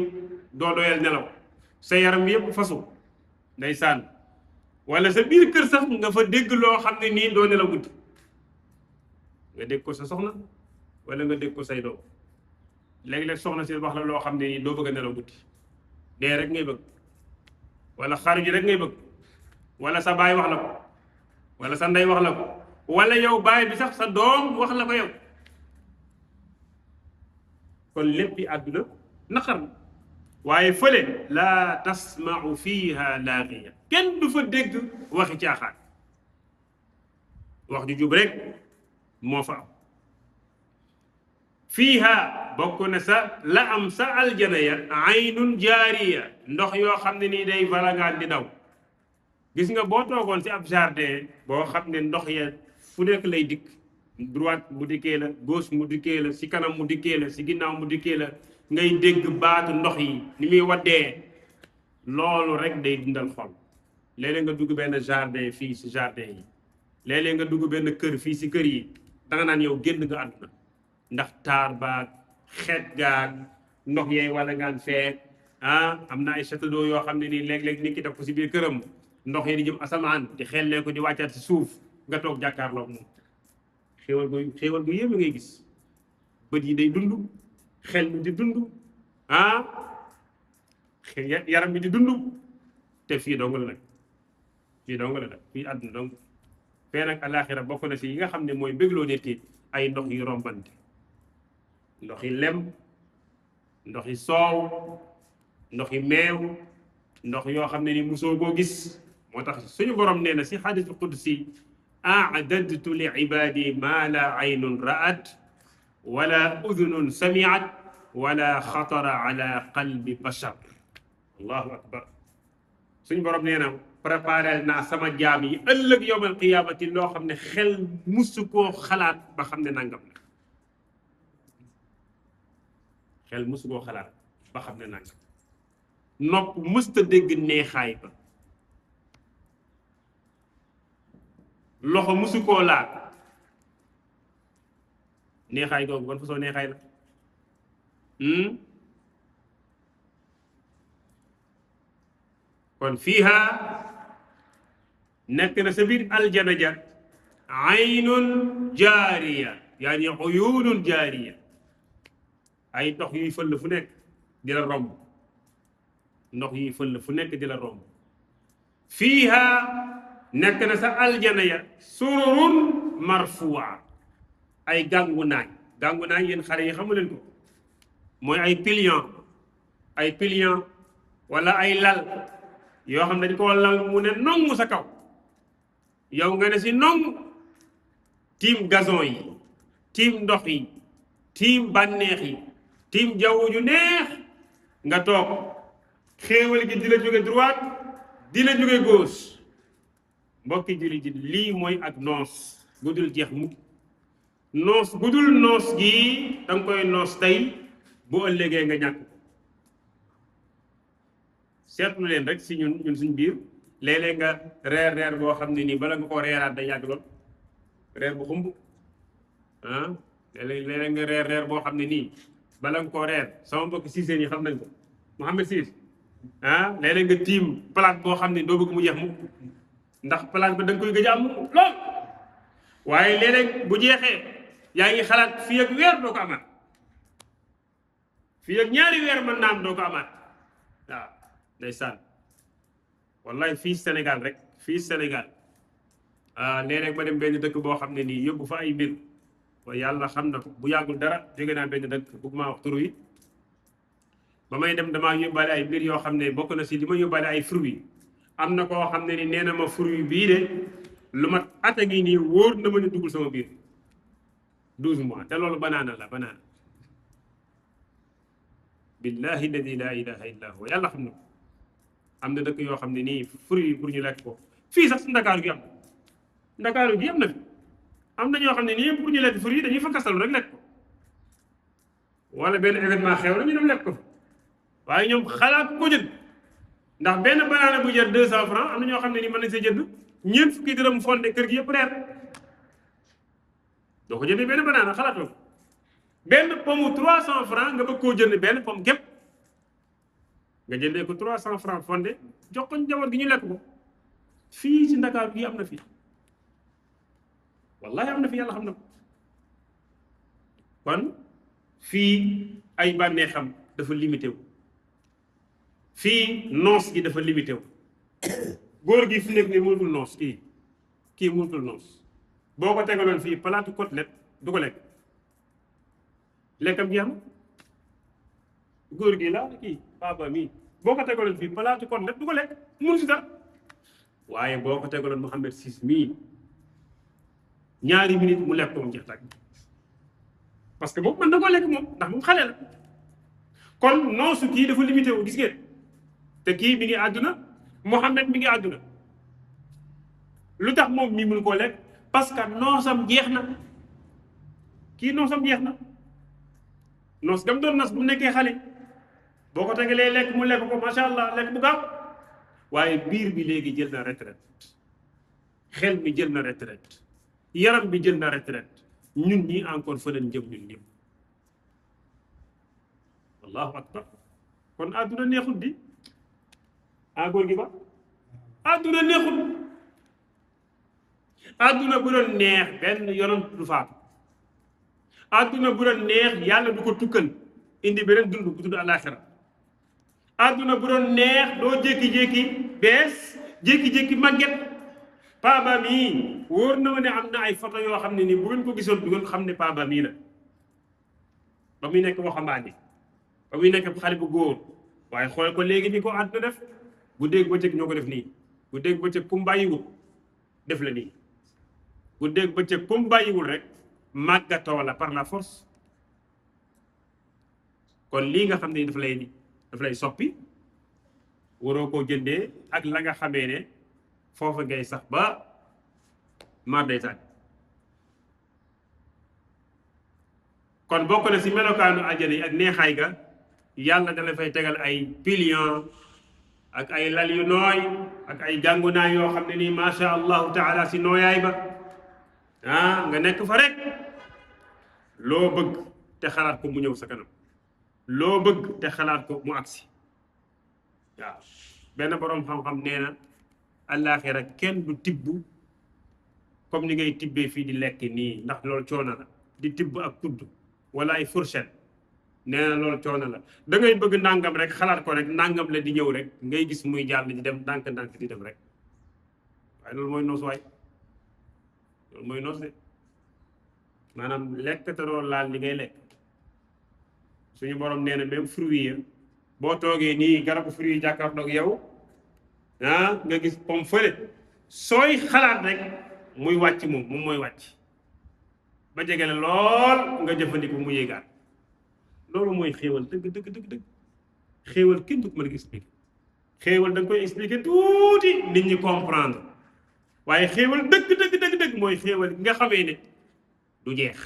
doo doyal nelaw sa yaram yëpp fasu nday sànn wala sa biir kër sax nga fa dégg loo xam ne nii doo nelaw guddi nga dégg ko sa soxna wala nga dégg ko say doom léeg-léeg soxna si wax la loo xam ne nii doo bëgg a nelaw guddi dee rek ngay bëgg wala xaru ji rek ngay bëgg wala sa baay wax la ko wala sa ndey wax la ko wala yow baay bi sax sa doom wax la ko yow kon léppi àdduna naqar na waaye fële laa tasmau fiha laaxiya kenn du fa dégg waxi caaxaan wax ju jub rek moo fa am fiiha bokk na sa la am sa aljana ya aynun jaariya ndox yoo xam ne nii day valangaan di daw gis nga boo toogoon si ab jardin boo xam ne ndox ya fu nekk lay dikk droite mu dikkee la gauche mu dikkee la si kanam mu dikkee la si ginnaaw mu dikkee la ngay dégg baatu ndox yi ni muy waddee loolu rek day dundal xol léeg-léeg nga dugg benn jardin fii si jardin yi léeg-léeg nga dugg benn kër fii si kër yi danga naan yow génn nga àdduna ndax taar baag xeet gaag ndox yeey wala ngaan fee am na ay château d'eau yoo xam ne nii léeg-léeg nit ki def ko si biir këram ndox yi di jëm asamaan di xellee ko di wàccaat si suuf nga toog jàkkaarloog moom xéewal gu yéeme ngay gis bët yi day dund xel mi di dund yaram mi di dund te fii dong la nag fii àdduna dong fee nag alaxira bokk na si yi nga xam ne mooy bégloo nit ki ay ndox yu rombante ndox yi lem ndox yi soow ndox yi meew ndox yoo xam ne ni musoo koo gis moo tax suñu borom nee na si xadiisul qudsi a'dadtu li ibadi ma la aynun ra'at wala udunun samiat wala xatara ala qalbi bashar allahu akbar suñu borom nee na préparé naa sama jaam yi ëllëg yowmal qiyaamati loo xam ne xel musu koo xalaat ba xam ne nangam la xel musu koo xalaat ba xam ne nangam nopp mësta dégg neexaay ba loxo musu koo laal neexaay googu ban façon neexaay la kon fiiha nekk na sa biir aljana ja aynun jaariya yaani uyunun jaariya ay ndox yuy fëll fu nekk di la romb ndox yuy fëll fu nekk di la romb fiiha nekk na sa aljana ya sururun marfuwa ay gàngu naañ yéen xale yi xamu leen ko mooy ay pliant wala ay lal yoo xam ne dañ ko lal mu ne nongu sa kaw yow nga ne si nongu tiim gazon yi tiim ndox yi tiim bànneex yi tiim jaww ju neex nga toog xéewal gi di la jóge droite di la jóge gauche mbokki julli ji lii mooy ak noos gudul jeex mukk noos gudul noos gii danga koy noos tey bu ëllëgee nga ñàkk ko seetlu leen rek si ñun suñ biir léeg-léeg nga reer boo xam ne nii bala nga koo reeraat day yàgg lool reer bu xumb ah léeg-léeg nga reer boo xam ne nii bala nga koo reer sama mbokk siiseen yi xam nañ ko Mouhamed Siis ah léeg-léeg nga tiim palaat boo xam ne doo bëgg mu jeex mukk ndax palaat ba da nga koy gëj a am lool waaye léeg-léeg bu jeexee yaa ngi xalaat fii ak weer doo ko amaat fii ak ñaari weer mën naa am doo ko amaat waaw ndeysaan wallahi fii Sénégal rek fii Sénégal léeg-léeg ma dem benn dëkk boo xam ne nii yóbbu fa ay mbir waaye yàlla xam na ko bu yàggul dara jóge naa benn dëkk bëgg maa wax turu yi ba may dem damaa yóbbaale ay mbir yoo xam ne bokk na si li ma yóbbaale ay fruits am na koo xam ne ni nee na ma fruit bii de lu mat at a ngi nii wóor na ma ne duggul sama biir 12 mois te loolu banaana la banaana billahi alladi la ilaha illa huwa yàlla xam na ko am na dëkk yoo xam ne nii fruit yi pour ñu lekk ko fii sax si ndakaaru gi am ndakaaru gi am na fi am na ñoo xam ne nii pour ñu lekk fruit yi dañuy fa kastalu rek lekk ko wala benn événement xew na ñu dem lekk ko waaye ñoom xalaat ko jënd ndax benn banaana bu jar 200 francs am na ñoo xam ne nii mën nañ see jënd ñeent fukki dërëm fonde kër gi yëpp reer doo ko jëndee benn banaana xalaatoo ko benn pomme 300 francs nga bëgg koo jënd benn pomme képp nga jëndee ko 300 francs fonde jox ko njaboot gi ñu lekk ko fii ci Ndakaar gi am na fi wallahi am na fi yàlla xam na ko kon fii ay bànneexam dafa limité wu fii noos gi dafa limité wu góor gi fi nekk nii mënatul noos kii mënatul noos boo ko tegaloon fii palaatu côtelette du ko lekk lekkam jeex na góor gi la kii papa mii boo ko tegaloon fii palaatu côtelette du ko lekk mënu si dara waaye boo ko tegaloon Mouhamed Siis mii ñaari minute mu lekk ko mu jeex tàkk parce que moom mën na koo lekk moom ndax moom xale la kon noosu kii dafa limité wu gis ngeen te kii mi ngi àdduna Mouhamed mi ngi àdduna lu tax moom mii mënu koo lekk parce que noosam jeex na kii noosam jeex na noos gam doon nas bu mu nekkee xale boo ko tegalee lekk mu lekk ko macha allah lekk bu gaaw waaye biir bi léegi jël na retraite xel mi jël na retraite yaram bi jël na retraite ñun ñi encore fa leen jëm ñun ñëpp allahu akbar kon àdduna neexut di góor gi ba àdduna neexut àdduna bu doon neex benn yonent du faatu àdduna bu doon neex yàlla du ko tukkal indi beneen dund bu tudd àllaaxira àdduna bu doon neex doo jékki-jékki bees jékki-jékki màgget paaba mii wóor na ma ne am na ay photo yoo xam ne nii bu ngeen ko gisoon du ngeen xam ne paaba mii la ba muy nekk waxambaane ba muy nekk xale bu góor waaye xool ko léegi ni ko àdduna def bu dégg bëccëg ñoo ko def nii bu dégg bëccëg kum bàyyiwul def la nii bu dégg bëccëg kum bàyyiwul rek màggatoo la par la force kon lii nga xam ne daf lay soppi waroo koo jëndee ak la nga xamee ne foofa ngay sax ba mar day tàgg kon bokk na si melokaanu àjjana yi ak neexaay ga yàlla dala fay tegal ay pilion ak ay lal yu nooy ak ay jàngunaay yoo xam ne nii macha allahu taala si nooyaay ba nga nekk fa rek loo bëgg te xalaat ko mu ñëw sa kanam loo bëgg te xalaat ko mu agsi waaw benn boroom xam-xam nee na àllaaxira kenn du tibb comme ni ngay tibbee fii di lekk nii ndax loolu coono la di tibb ak kudd wala ay fourchette nee na loolu coono la da ngay bëgg nangam rek xalaat ko rek nangam la di ñëw rek ngay gis muy jàll di dem ndànk-ndànk di dem rek waaye loolu mooy noos waay loolu mooy noos de maanaam lekk te doo laal li ngay lekk suñu borom nee na même fruit yi boo toogee nii garabu fruit yi jàkkaarloog yow nga gis pomme fële sooy xalaat rek muy wàcc moom mooy wàcc ba jege la lool nga jëfandiku mu yéegaat loolu mooy xéewal dëgg dëgg dëgg dëgg xéewal kenn du ko mën a expliquer xéewal da nga koy expliquer tuuti nit ñi comprendre waaye xéewal dëgg dëgg dëgg dëgg mooy xéewal gi nga xamee ne du jeex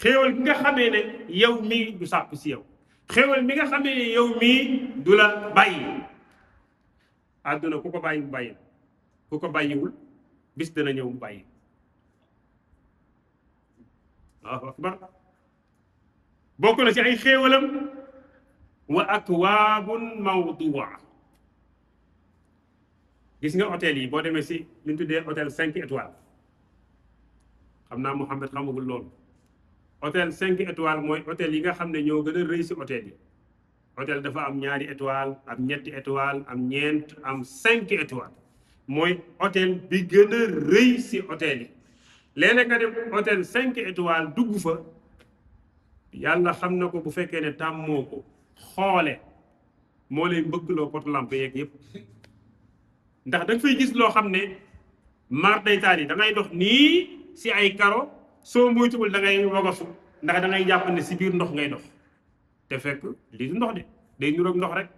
xéewal gi nga xamee ne yow mii du sàpp si yow xéewal mi nga xamee ne yow mii du la bàyyi àdduna ku ko bàyyi mu bàyyi ku ko bàyyiwul bis dana ñëw mu bàyyi Allahu akbar bokk na ci ay xéewalam wa akwaabun mawduwa gis nga hôtel yi boo demee si li ñu tuddee hôtel 5 étoiles xam naa Mouhamed xamagul loolu hôtel 5 étoiles mooy hôtel yi nga xam ne ñoo gën a rëy si hôtel yi hôtel dafa am ñaari étoile am ñetti étoile am ñeent am 5 étoiles mooy hôtel bi gën a rëy si hôtel yi léeg-léeg nga dem hôtel 5 étoiles dugg fa yàlla xam na ko bu fekkee ne tàmmoo ko xoole moo lay mbëkkloo pot lampe yeeg yëpp ndax da nga fay gis loo xam ne mar daytaan yi da ngay dox nii si ay karo soo moytuwul da ngay wagasu ndax da ngay jàpp ne si biir ndox ngay dox te fekk lii du ndox de day nuroog ndox rek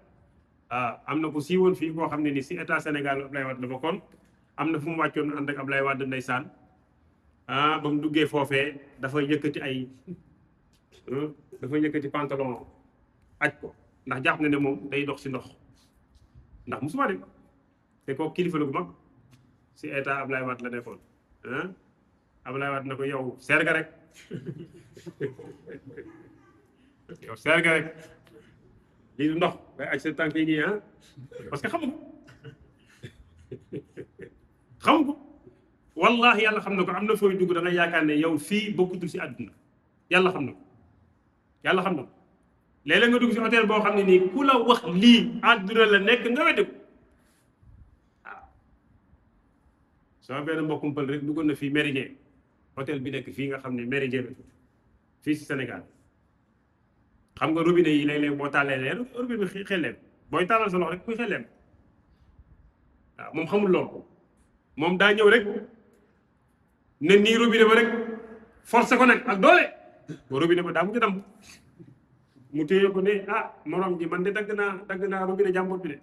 am na ko siiwoon fii koo xam ne ni si état Sénégal Ablaye Wade la bokkoon am na fu mu wàccoon ànd ak Ablaye Wade ndeysaan ba mu duggee foofee dafa yëkkati pantalon aj ko ndax jàpp na ne moom day dox si ndox ndax musuma dem te kooku kilifa la gu mag si état Ablaye Wade la nekkoon Ablaye Wade na ko yow seer nga rek yow seer nga rek lii du ndox day aj sa tànk yi nii parce que xamu ko wallahi yàlla xam na ko am na fooy dugg da ngay yaakaar ne yow fii bokkutul si àdduna yàlla xam na ko léeg-léeg nga dugg si hôtel boo xam ne nii ku la wax lii àdduna la nekk nga weddi ko sama benn mbokkum pël rek duggoon na fii Méridien hôtel bi nekk fii nga xam ne Méridien la fii si Sénégal xam nga robinet yi léeg-léeg boo tàllee leer robinet bi xelleem booy tàllal sa loxo rek kuy xelleem waaw moom xamul loolu moom daa ñëw rek ne nii robinet ba rek forcé ko nag ak doole ba robinet ba daa mujj dam mu téye ko ne morom ji man de dagg naa robinet jàmbur bi de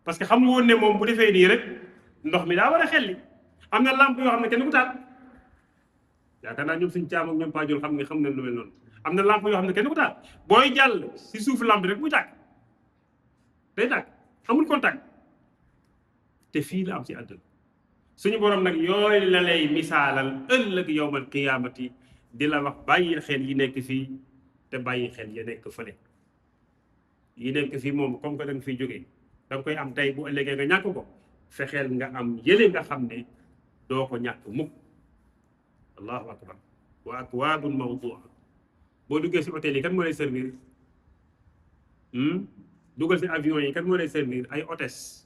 parce que xam nga woon ne moom bu defee nii rek ndox mi daa war a xelli am na lampe yoo xam ne kenn ku taal yaakaar naa ñoom suñu caam ak ñoom pajol xam ne lu mel noonu am na lampe yoo xam ne kenn ku taal booy jàll si suuf lampe rek muy tàkk day tàkk amul contact te fii la am ci àdduna suñu borom nag yooyu la lay misaalal ëllëg yowmal qiyaamati di la wax bàyyi xel yi nekk fii te bàyyi xel yi nekk fële yi nekk fii moom comme que da nga fiy jógee da nga koy am tey bu ëllëgee nga ñàkk ko fexeel nga am yële nga xam ne doo ko ñàkk mukk allahu akbar wa akwaabun mawdu'a boo duggee si hôtel yi kan moo lay servir dugal si avion yi kan moo lay servir ay hôtesse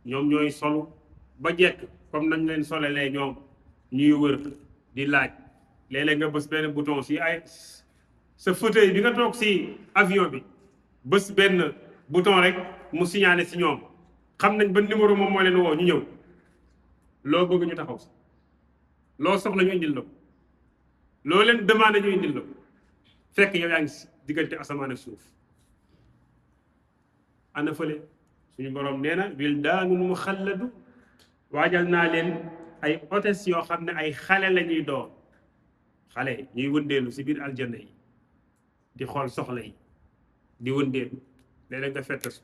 ñoom ñooy solu ba jekk comme nañ leen solelee ñoom ñuy wër di laaj léeg-léeg nga bës benn bouton si ay sa fauteuil bi nga toog si avion bi bës benn bouton rek mu signalé si ñoom xam nañ ba numéro moom moo leen woo ñu ñëw loo bëgg ñu taxaw si loo soxla ñu indil la ko loo leen demandé ñu indil la ko fekk yow yaa ngi si diggante asamaan ak suuf ana fële suñu borom nee na wildaanun muxalladu waajal naa leen ay hôtesse yoo xam ne ay xale la ñuy doon xale ñuy wëndeelu si biir aljanna yi di xool soxla yi di wëndeelu léeg-léeg nga fettasu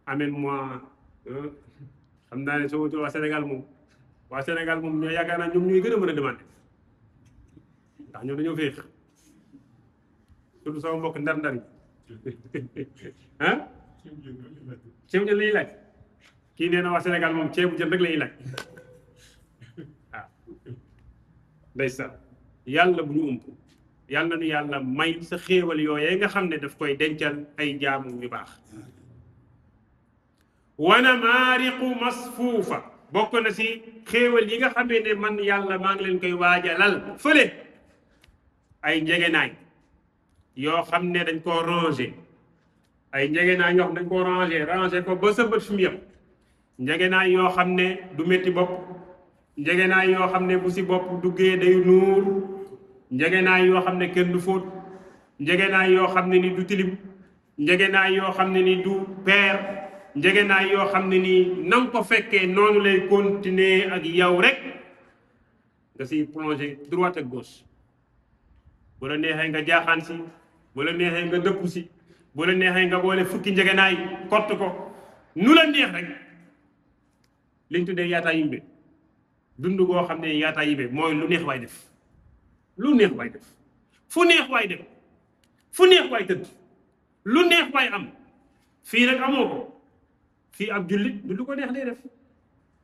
ameen moi xam naa ne soo wutul waa Sénégal moom ñoo yaakaar naa ñoom ñooy gën a mën a demandé ndax ñoom dañoo féex surtout sama mbokk ndar-ndar yi ceebu jën lañuy laaj kii nee na waa Sénégal moom ceebu jën rek lañuy laaj waaw ndeysaan yàlla bu ñu ump yàlla nu yàlla may sa xéewal yooyee nga xam ne daf koy dencal ay jaamu yu baax wana maariqu masfuufa bokk na si xéewal yi nga xamee ne man yàlla maa ngi leen koy waajalal fële ay njegenaay yoo xam ne dañ koo rangé ay njegenaay yoo xam ne dañ koo ranger ko ba sa bët fi mu yem. njegenaay yoo xam ne du métti bopp. njegenaay yoo xam ne bu si bopp duggee day nuur. njegenaay yoo xam ne kenn du fóot. njegenaay yoo xam ne ni du tilim. njegenaay yoo xam ne ni du peer. njegenaay yoo xam ne nii na nga ko fekkee noonu lay continuer ak yow rek nga siy plonger droite ak gauche. bu la neexee nga jaaxaan si, bu la neexee nga dëpp si, bu la neexee nga boole fukki njegenaay kott ko nu la neex rek. liñ tuddee yaataa yimbe dund goo xam ne yaataa yimbe mooy lu neex waay def, lu neex waay def, fu neex waay def, fu neex waay tëdd, lu neex waay am. fii rek amoo ko. fii ab jullit du lu ko neex lay def.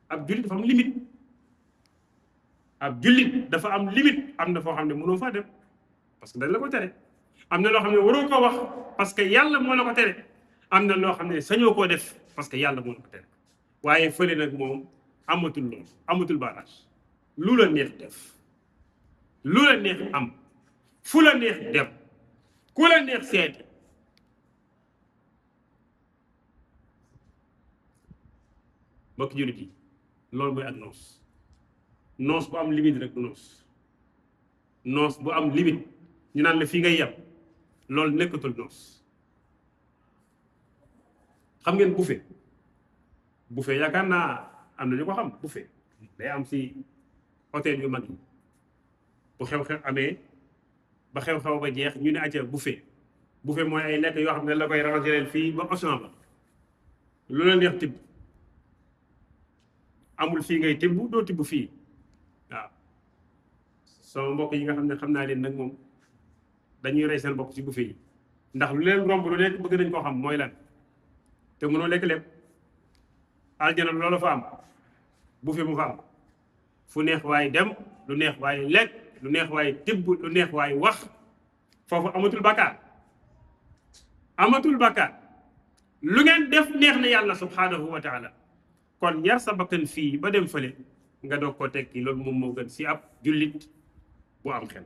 ab jullit dafa am limite. ab jullit dafa am limite. am na foo xam ne mënoo faa dem parce que dañ la ko tere. am na loo xam ne waroo ko wax parce que yàlla moo la ko tere. am na loo xam ne sañoo koo def parce que yàlla moo la ko tere. waaye fële nag moom amatul loolu, amatul barrage. lu la neex def, lu la neex am, fu la neex dem, ku la neex seeti. mbokki jullit yi loolu mooy ak noos. noos bu am limite rek du noos. noos bu am limite ñu naan la fii ngay yem loolu nekkatul noos. xam ngeen buffet. buffet yaakaar naa am na ñu ko xam. buffet day am si hôtel yu mag yi bu xew-xew amee ba xew-xew ba jeex ñu ne acca buffet. buffet mooy ay lekk yoo xam ne la koy ranger fii ba Auchan ba lu la neex tibb. amul fii ngay tibb doo tibb fii. waaw sama mbokk yi nga xam ne xam naa leen nag moom dañuy rey seen bopp ci buffet yi ndax lu leen romb lu nekk bëgg nañ koo xam mooy lan te mënoo lekk lépp. aljana loolu fa am buffet mu fa am fu neex waay dem, lu neex waay lekk, lu neex waay tibb, lu neex waay wax. foofu amatul bakkaar, amatul bakkaar. lu ngeen def neex na yàlla subhanahu wa taala. kon yar sa bakkan fii ba dem fële nga doog ko tekki loolu moom moo gën si ab jullit bu am xel.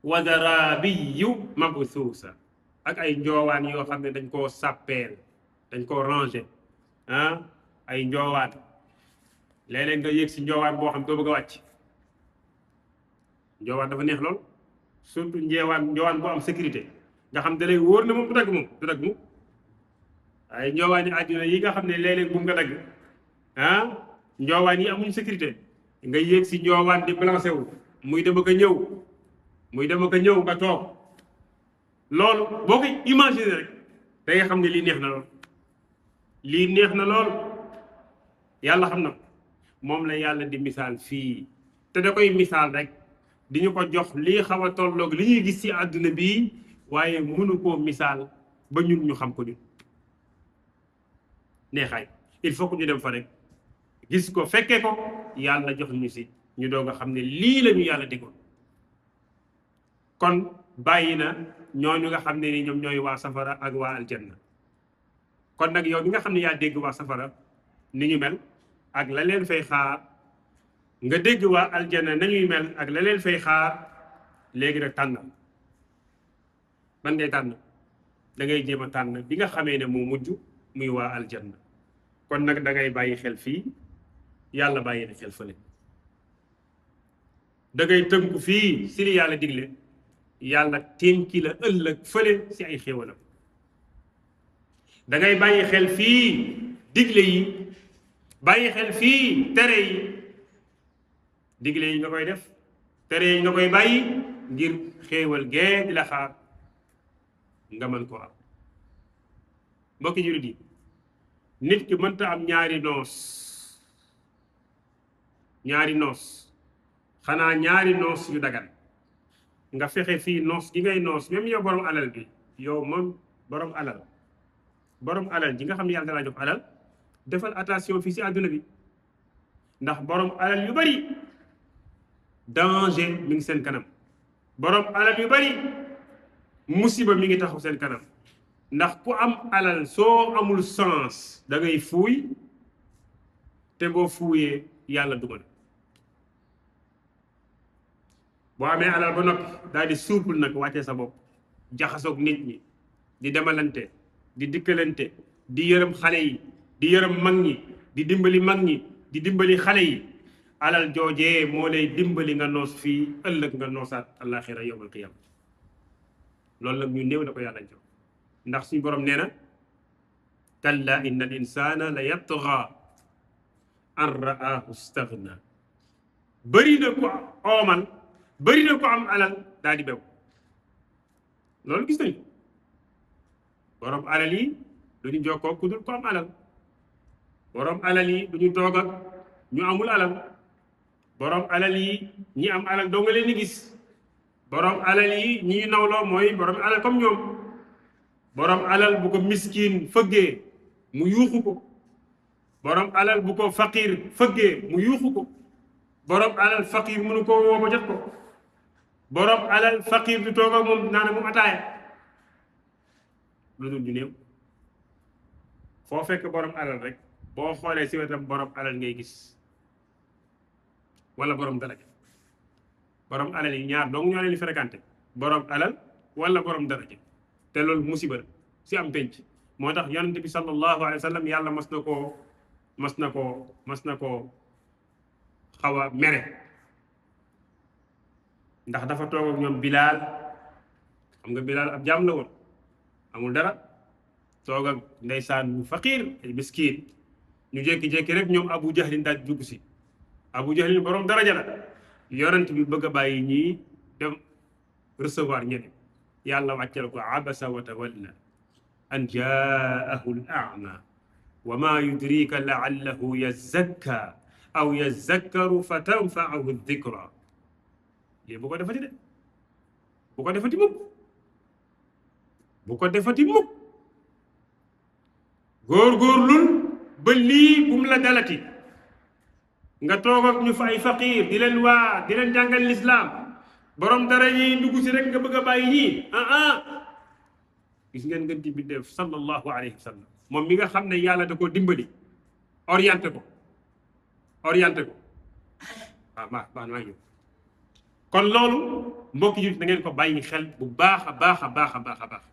wa zarabiyu mabsuusa ak ay njoowaan yoo xam ne dañ koo sàppeel, dañ koo ranger. ay njoowaan léeg-léeg nga yéeg si njoowaan boo xam doo bëgg a wàcc. njoowaan dafa neex lool, surtout njoowaan bu am sécurité nga xam da lay wóor ne moom du dagg moom du dagg mu. ay njoowaan yi àddina yi nga xam ne léeg-léeg bu nga dagg njoowaan yi amuñ sécurité. nga yéeg si njoowaan di balancé wu muy dem ak a ñëw, muy dem ak a ñëw nga toog. loolu boo koy imaginer rek da nga xam ne lii neex na lool. lii neex na lool yàlla xam na moom la yàlla di misaal fii te da koy misaal rek di ñu ko jox lii xaw a tolloog li ñuy gis ci àdduna bii waaye mënu koo misaal ba ñun ñu xam ko ñun. neexaay il faut que ñu dem fa rek gis ko fekkee ko yàlla jox ñu si ñu doog a xam ne lii la ñu yàlla digoon. kon bàyyi na ñooñu nga xam ne ni ñoom ñooy waa safara ak waa aljanna. kon nag yow mi nga xam ne yaa dégg waa safara ni ñu mel ak la leen fay xaar, nga dégg waa aljanna nañuy mel ak la leen fay xaar, léegi nag tànnal. ban ngay tànn? da ngay jéem a tànn bi nga xamee ne moo mujj muy waa aljanna. kon nag da ngay bàyyi xel fii, yàlla bàyyi na xel fële. da ngay tënku fii si li yàlla digle, yàlla ténki la ëllëg fële si ay xéwalam. da ngay bàyyi xel fii digle yi, bàyyi xel fii tere yi. digle yi nga koy def, tere yi nga koy bàyyi ngir xéewal gee di la xaar nga mën ko am. mbokki jurit yi, nit ki mënta am ñaari noos xanaa ñaari noos yu dagan. nga fexe fii noos gi ngay noos, même yow borom alal bi, yow moom borom alal ji nga xam ne yàlla dalaa jox alal, defal attention fii si àdduna bi ndax borom alal yu bari danger mi ngi seen kanam. borom alal yu bari musiba mi ngi taxaw seen kanam. ndax ku am alal soo amul sens da ngay fuuy, te boo fuuyee yàlla dugal. boo amee alal ba noppi daal di suupul nag wàccee sa bopp, jaxasoog nit ñi, di demalante di dikkalante di yërëm xale yi di yërëm mag ñi di dimbali mag ñi di dimbali xale yi alal joojee moo lay dimbali nga noos fii ëllëg nga noosaat àllaaxira yawmal qiyaama loolu nag ñu néew na ko yàlla jox ndax suñu borom nee na kalla inna al insana la yatgha an ra'aahu staghna bëri na ko oomal bëri na ko am alal daal di bew loolu gis nañ ko borom alal yi du ñu jokkoo ku dul ko am alal borom alal yi du ñu toog ak ñu amul alal borom alal yi ñi am alal doo nga leen di gis borom alal yi ñi nawloo mooy borom alal comme ñoom borom alal bu ko miskin fëggee mu yuuxu ko borom alal bu ko faqir fëggee mu yuuxu ko borom alal faqir mënu koo woo ba jot ko borom alal faqir du toog ak moom naan moom ataaya lu dul ñu néew foo fekk borom alal rek boo xoolee si wetam borom alal ngay gis wala borom daraja borom alal yi ñaar dong ñoo leen di fréquenté borom alal wala borom daraja te loolu musiba la si am penc moo tax yonent bi sallallahu alayhi wa sallam yàlla mas na koo xaw a mere ndax dafa toog ak ñoom Bilaal xam nga Bilaal ab jaam la woon amul dara toog ak ndeysaan ñu faqiir ay miskiin ñu jékki-jékki rek ñoom Abu Jahlin daal dugg si Abu Jahlin borom daraja la yonent bi bëgg a bàyyi ñii dem recevoir ñeneen yàlla wàccal ko abasa wa tawalla an jaahu al-a'ma wa ma yudrika la'allahu yazakka aw yazakkaru fa tanfa'ahu dhikra lii bu ko defati de bu ko defati mukk bu ko defati mukk góorgóorlul ba lii bu mu la dalati nga toog ak ñu fa ay faqiir di leen waa di leen jàngal lislaam borom dara yi dugg si rek nga bëgg a bàyyi ñii gis ngeen ngeen di bindéef sallallahu alayhi wa sallam moom mi nga xam ne yàlla da koo dimbali orienté ko waaw maa ngi kon loolu mbokki jullit na ngeen ko bàyyi xel bu baax a baax a baax a baax a baax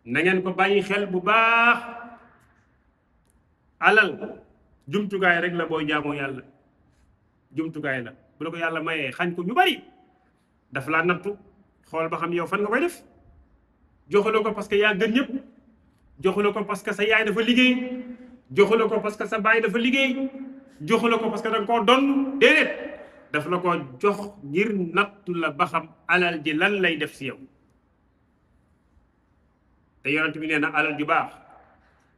na ngeen ko bàyyi xel bu baax alal jumtukaay rek la boo jaamoo yàlla jumtukaay la bu la ko yàlla mayee xañ ko ñu bari daf laa nattu xool ba xam yow fan nga koy def joxuloo ko parce que yaa gën ñëpp joxuloo ko parce que sa yaay dafa liggéey joxuloo ko parce que sa baay dafa liggéey joxuloo ko parce que danga koo donn déedéet daf la ko jox ngir nattu la ba xam alal ji lan lay def si yow te yonent bi nee na alal ju baax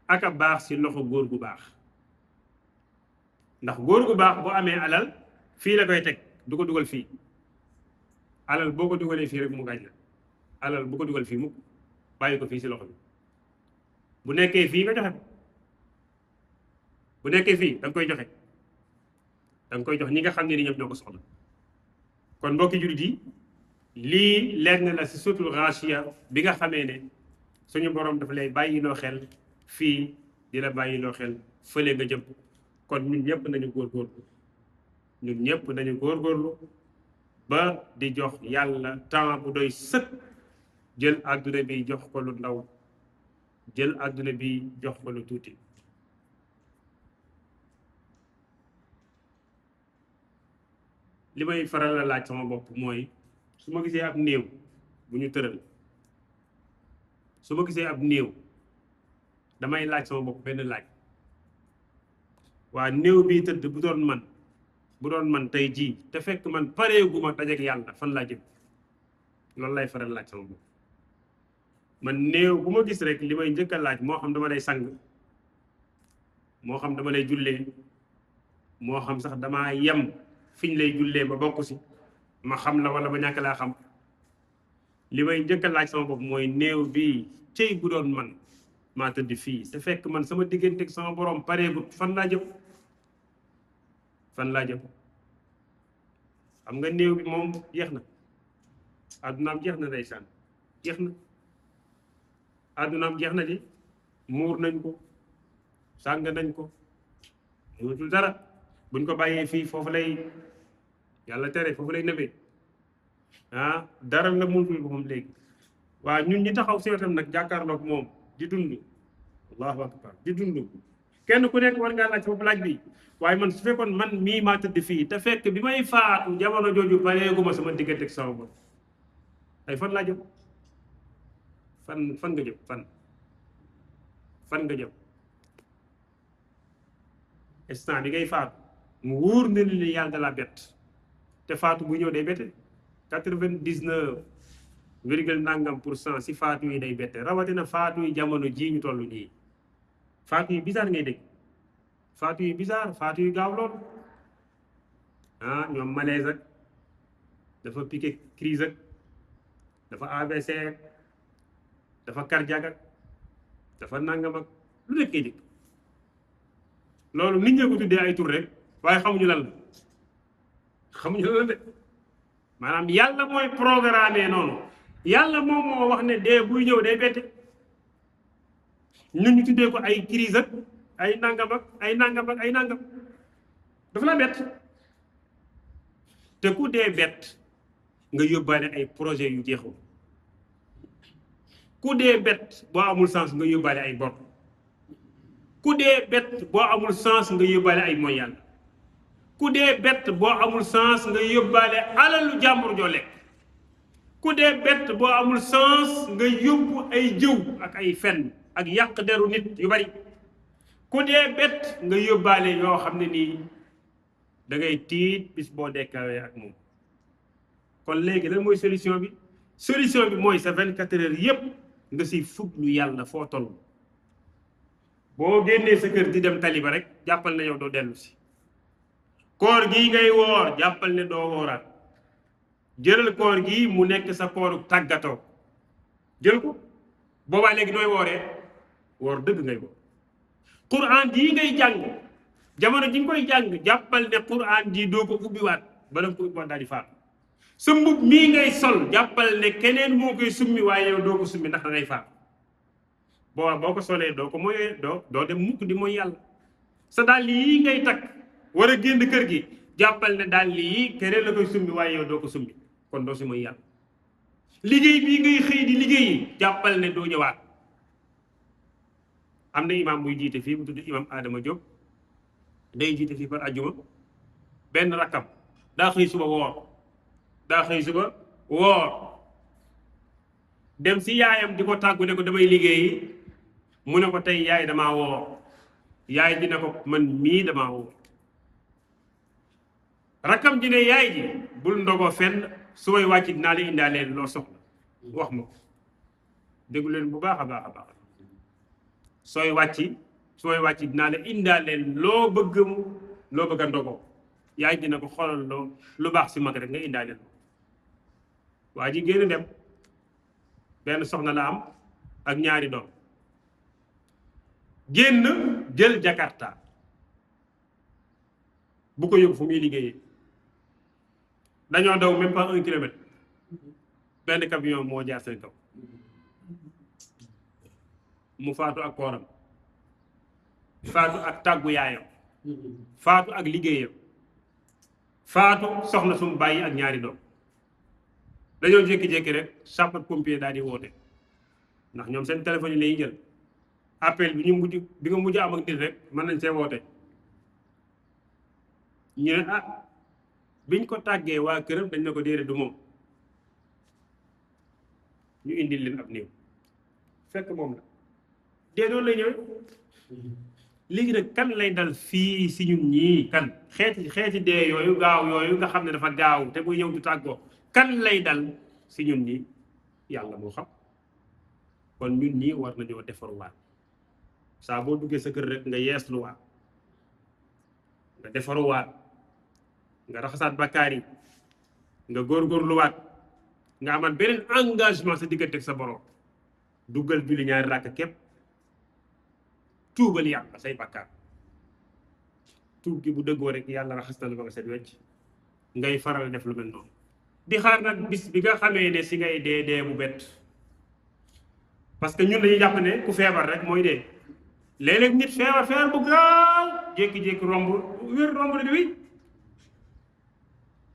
ak a baax si loxo góor gu baax ndax góor gu baax boo amee alal fii la koy teg du ko dugal fii alal boo ko dugalee fii rek mu gaañ la alal bu ko dugal fii mu bàyyi ko fii si loxo bi bu nekkee fii nga joxe ko bu nekkee fii da nga koy joxe da nga koy jox ñi nga xam ne ni ñëpp ñoo ko soxla kon mbokki jullit yi lii lenn la si suuratul Gaashiya bi nga xamee ne suñu borom dafa lay bàyyiloo xel fii di la bàyyiloo xel fële nga jëm kon ñun ñëpp nañu góorgóorlu ñun ñëpp nañu góorgóorlu ba di jox yàlla temps bu doy sëkk jël àdduna bi jox ko lu ndaw jël àdduna bi jox ko lu tuuti li may faral la laaj sama bopp mooy su ma gisee ab néew bu ñu tëral su ma gisee ab néew damay laaj sama bopp benn laaj waa néew bii tëdd bu doon man tey jii te fekk man pareeguma dajeek yàlla fan laa jëm loolu lay faral laaj sama bopp man néew bu ma gis rek li may njëkk a laaj moo xam dama lay sang moo xam dama lay jullee moo xam sax damaa yem fiñ lay jullee ba bokk si ma xam la wala ba ñàkk laa xam li may njëkk a laaj sama bopp mooy néew bii cëy bu doon man maa tëdd fii te fekk man sama diggante ak sama borom pareegut fan laa jëm xam nga néew bi moom jeex na addunaam jeex na ndeysaan jeex na addunaam jeex na di muur nañ ko sàng nañ ko mutul dara buñ ko bàyyee fii foofu lay yàlla tere foofu lay nëbee dara la mutul ko moom léegi waaw ñun ñi taxaw si wetam nag jàkkaarloog moom di dund allahu akbar di dund kenn ku nekk war ngaa laaj sa bopp laaj bi waaye man su fekkoon man mii maa tëdd fii te fekk bi may faatu jamono jooju pareeguma sama diggante ak sama bopp ay fan laa jëm fan nga jëm fan nga jëm instant bi ngay faatu mu wóor na ni yàlla da la bett te faatu bu ñëw day bette 99,nangam% si faatu yi day bette rawatina faatu yi jamono jii ñu toll nii faatu yi bizarre ngay dégg faatu yi bizarre faatu yi gaaw lool ñoom malaise ak dafa piqué crise ak dafa AVC ak dafa cardiaque ak dafa nangam ak lu nekk ngay dégg loolu nit ñi ko tuddee ay tur rek waaye xamuñu lan la de maanaam yàlla mooy programme noonu yàlla moom moo wax ne dee buy ñëw day bette ñun ñu tuddee ko ay crise ak ay nangam ak ay nangam ak ay nangam dafa la bett te ku dee bett nga yóbbaale ay projet yu jeexul ku dee bett boo amul sens nga yóbbaale ay bor ku dee bett boo amul sens nga yóbbaale ay mooy yàlla ku dee bett boo amul sens nga yóbbaale alalu jàmbur joo lekk ku dee bett boo amul sens nga yóbbu ay jëw ak ay fen ak yàq deru nit yu bari ku dee bett nga yóbbaale yoo xam ne nii da ngay tiit bis boo dekkawee ak moom kon léegi lan mooy solution bi mooy sa 24 heures yépp nga si fuglu yàlla foo toll boo génnee sa kër di dem taliba rek jàppal na yow doo dellu si koor gii ngay woor jàppal ne doo wooraat jëlal koor gii mu nekk sa kooru tàggatoo jël ko boobaa léegi nooy wooree woor dëgg ngay woor Qur'an jii ngay jàng jamono ji nga koy jàng jàppal ne Qur'an jii doo ko ubbiwaat bala nga ko ubbiwaat daal di faatu sa mbub mii ngay sol jàppal ne keneen moo koy summi waaye yow doo ko summi ndax da ngay faatu boo ko solee doo ko mooy doo dem mukk di mooy yàlla sa dàll yii ngay takk war a génn kër gi jàppal ne dàll yii keneen la koy summi waaye yow doo ko summi kon doo si mooy yàlla liggéey bii ngay xëy di liggéeyi jàppal ne doo ñëwaat am na imaam buy jiite fii bu tudd imaam Adama Diop day jiite fii par ajjuma benn rakkam daa xëy suba woor dem si yaayam di ko tàggu ne ko damay liggéeyi mu ne ko tey yaay damaa woor yaay ji ne ko man mii damaa woor rakkam ji ne yaay ji bul ndogoo fenn su may wàcc dinaa la indaaleen loo soxla wax ma ko déglu leen bu baax a baax su may wàcc dinaa la indaaleen loo bëgg a ndogoo yaay ji ne ko xoolal lu baax si mag rek nga indaaleen waa ji génn dem benn soxna la am ak ñaari doom génn jël Jakarta bu ko yóbbu fu muy liggéeyee dañoo daw même pas 1 kilomètre benn camion moo jaar seen kaw mu faatu ak kooram faatu ak tàggu yaayam faatu ak liggéeyam faatu soxna sum bàyyi ak ñaari doom dañoo jékki-jékki rek sapeur pompier daal di woote ndax ñoom seen téléphone yi lañuy jël appel bi nga mujj am ak nit rek mën nañ see woote ñu ne biñ ko tàggee waa këram dañ ne ko déedéet du moom ñu indil leen ab néew fekk moom la dee noonu lay ñëwee léegi nag kan lay dal fii si ñun ñii kan xeeti dee yooyu gaaw yooyu nga xam ne dafa gaaw te muy ñëw du tàggoo kan lay dal si ñun ñii yàlla moo xam kon ñun ñii war nañoo defaruwaat saa boo duggee sa kër rek nga yeesluwaat nga defaruwaat nga raxasaat bakkaar yi nga góorgóorluwaat nga amal beneen engagement sa diggante ak sa borom duggal julli ñaari ràkk képp tuubal yàlla say bakkaar tuub gi bu dëggoo rek yàlla raxas na la ba nga set wecc ngay faral def lu mel noonu di xaar nag bis bi nga xamee ne si ngay dee bu bett parce que ñun dañuy jàpp ne ku feebar rek mooy dee léeg-léeg nit feebar bu gaaw jékki-jékki romb wér romb na bi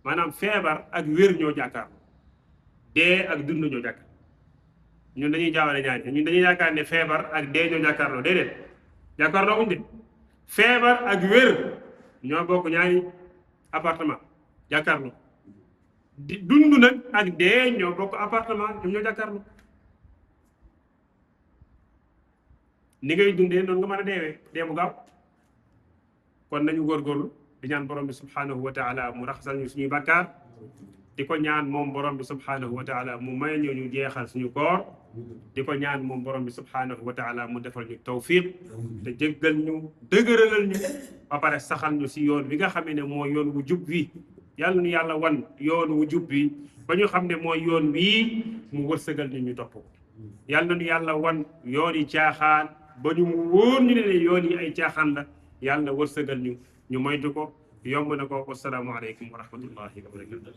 maanaam feebar ak wér ñoo jàkkaar dee ak dund ñoo jàkkaar ñun dañuy jaawale ñaar ñun dañuy yaakaar ne feebar ak dee ñoo jàkkaarloo déedéet jàkkaarloo wuñ de feebar ak wér ñoo bokk ñaari appartement jàkkaarloo di dund nag ak dee ñoo bokk appartement ñoom ñoo jàkkaarloo ni ngay dundee noonu nga mën a deewee dee bu gaaw kon nañu góorgóorlu di ñaan borom bi subhanahu wa taala mu raxasal ñu suñuy bàkkaar di ko ñaan moom borom bi subhanahu wa taala mu may ñu ñu jeexal suñu koor di ko ñaan moom borom bi subhanahu wa taala mu defal ñu tawfiq te jéggal ñu dëgëralal ñu ba pare saxal ñu si yoon bi nga xamee ne mooy yoon wu jub wi yàlla nu yàlla wan yoon wu jub wi ba ñu xam ne mooy yoon wii mu wërsëgal ñu ñu topp ko yàlla nu yàlla wan yoon yi caaxaan ba ñu mu wóor ñu ne yoon yi ay caaxaan la yàlla wërsëgal ñu moytu ko yomb na ko. Wassalaamu aleykum wa rahmatullahi wa barakatuh.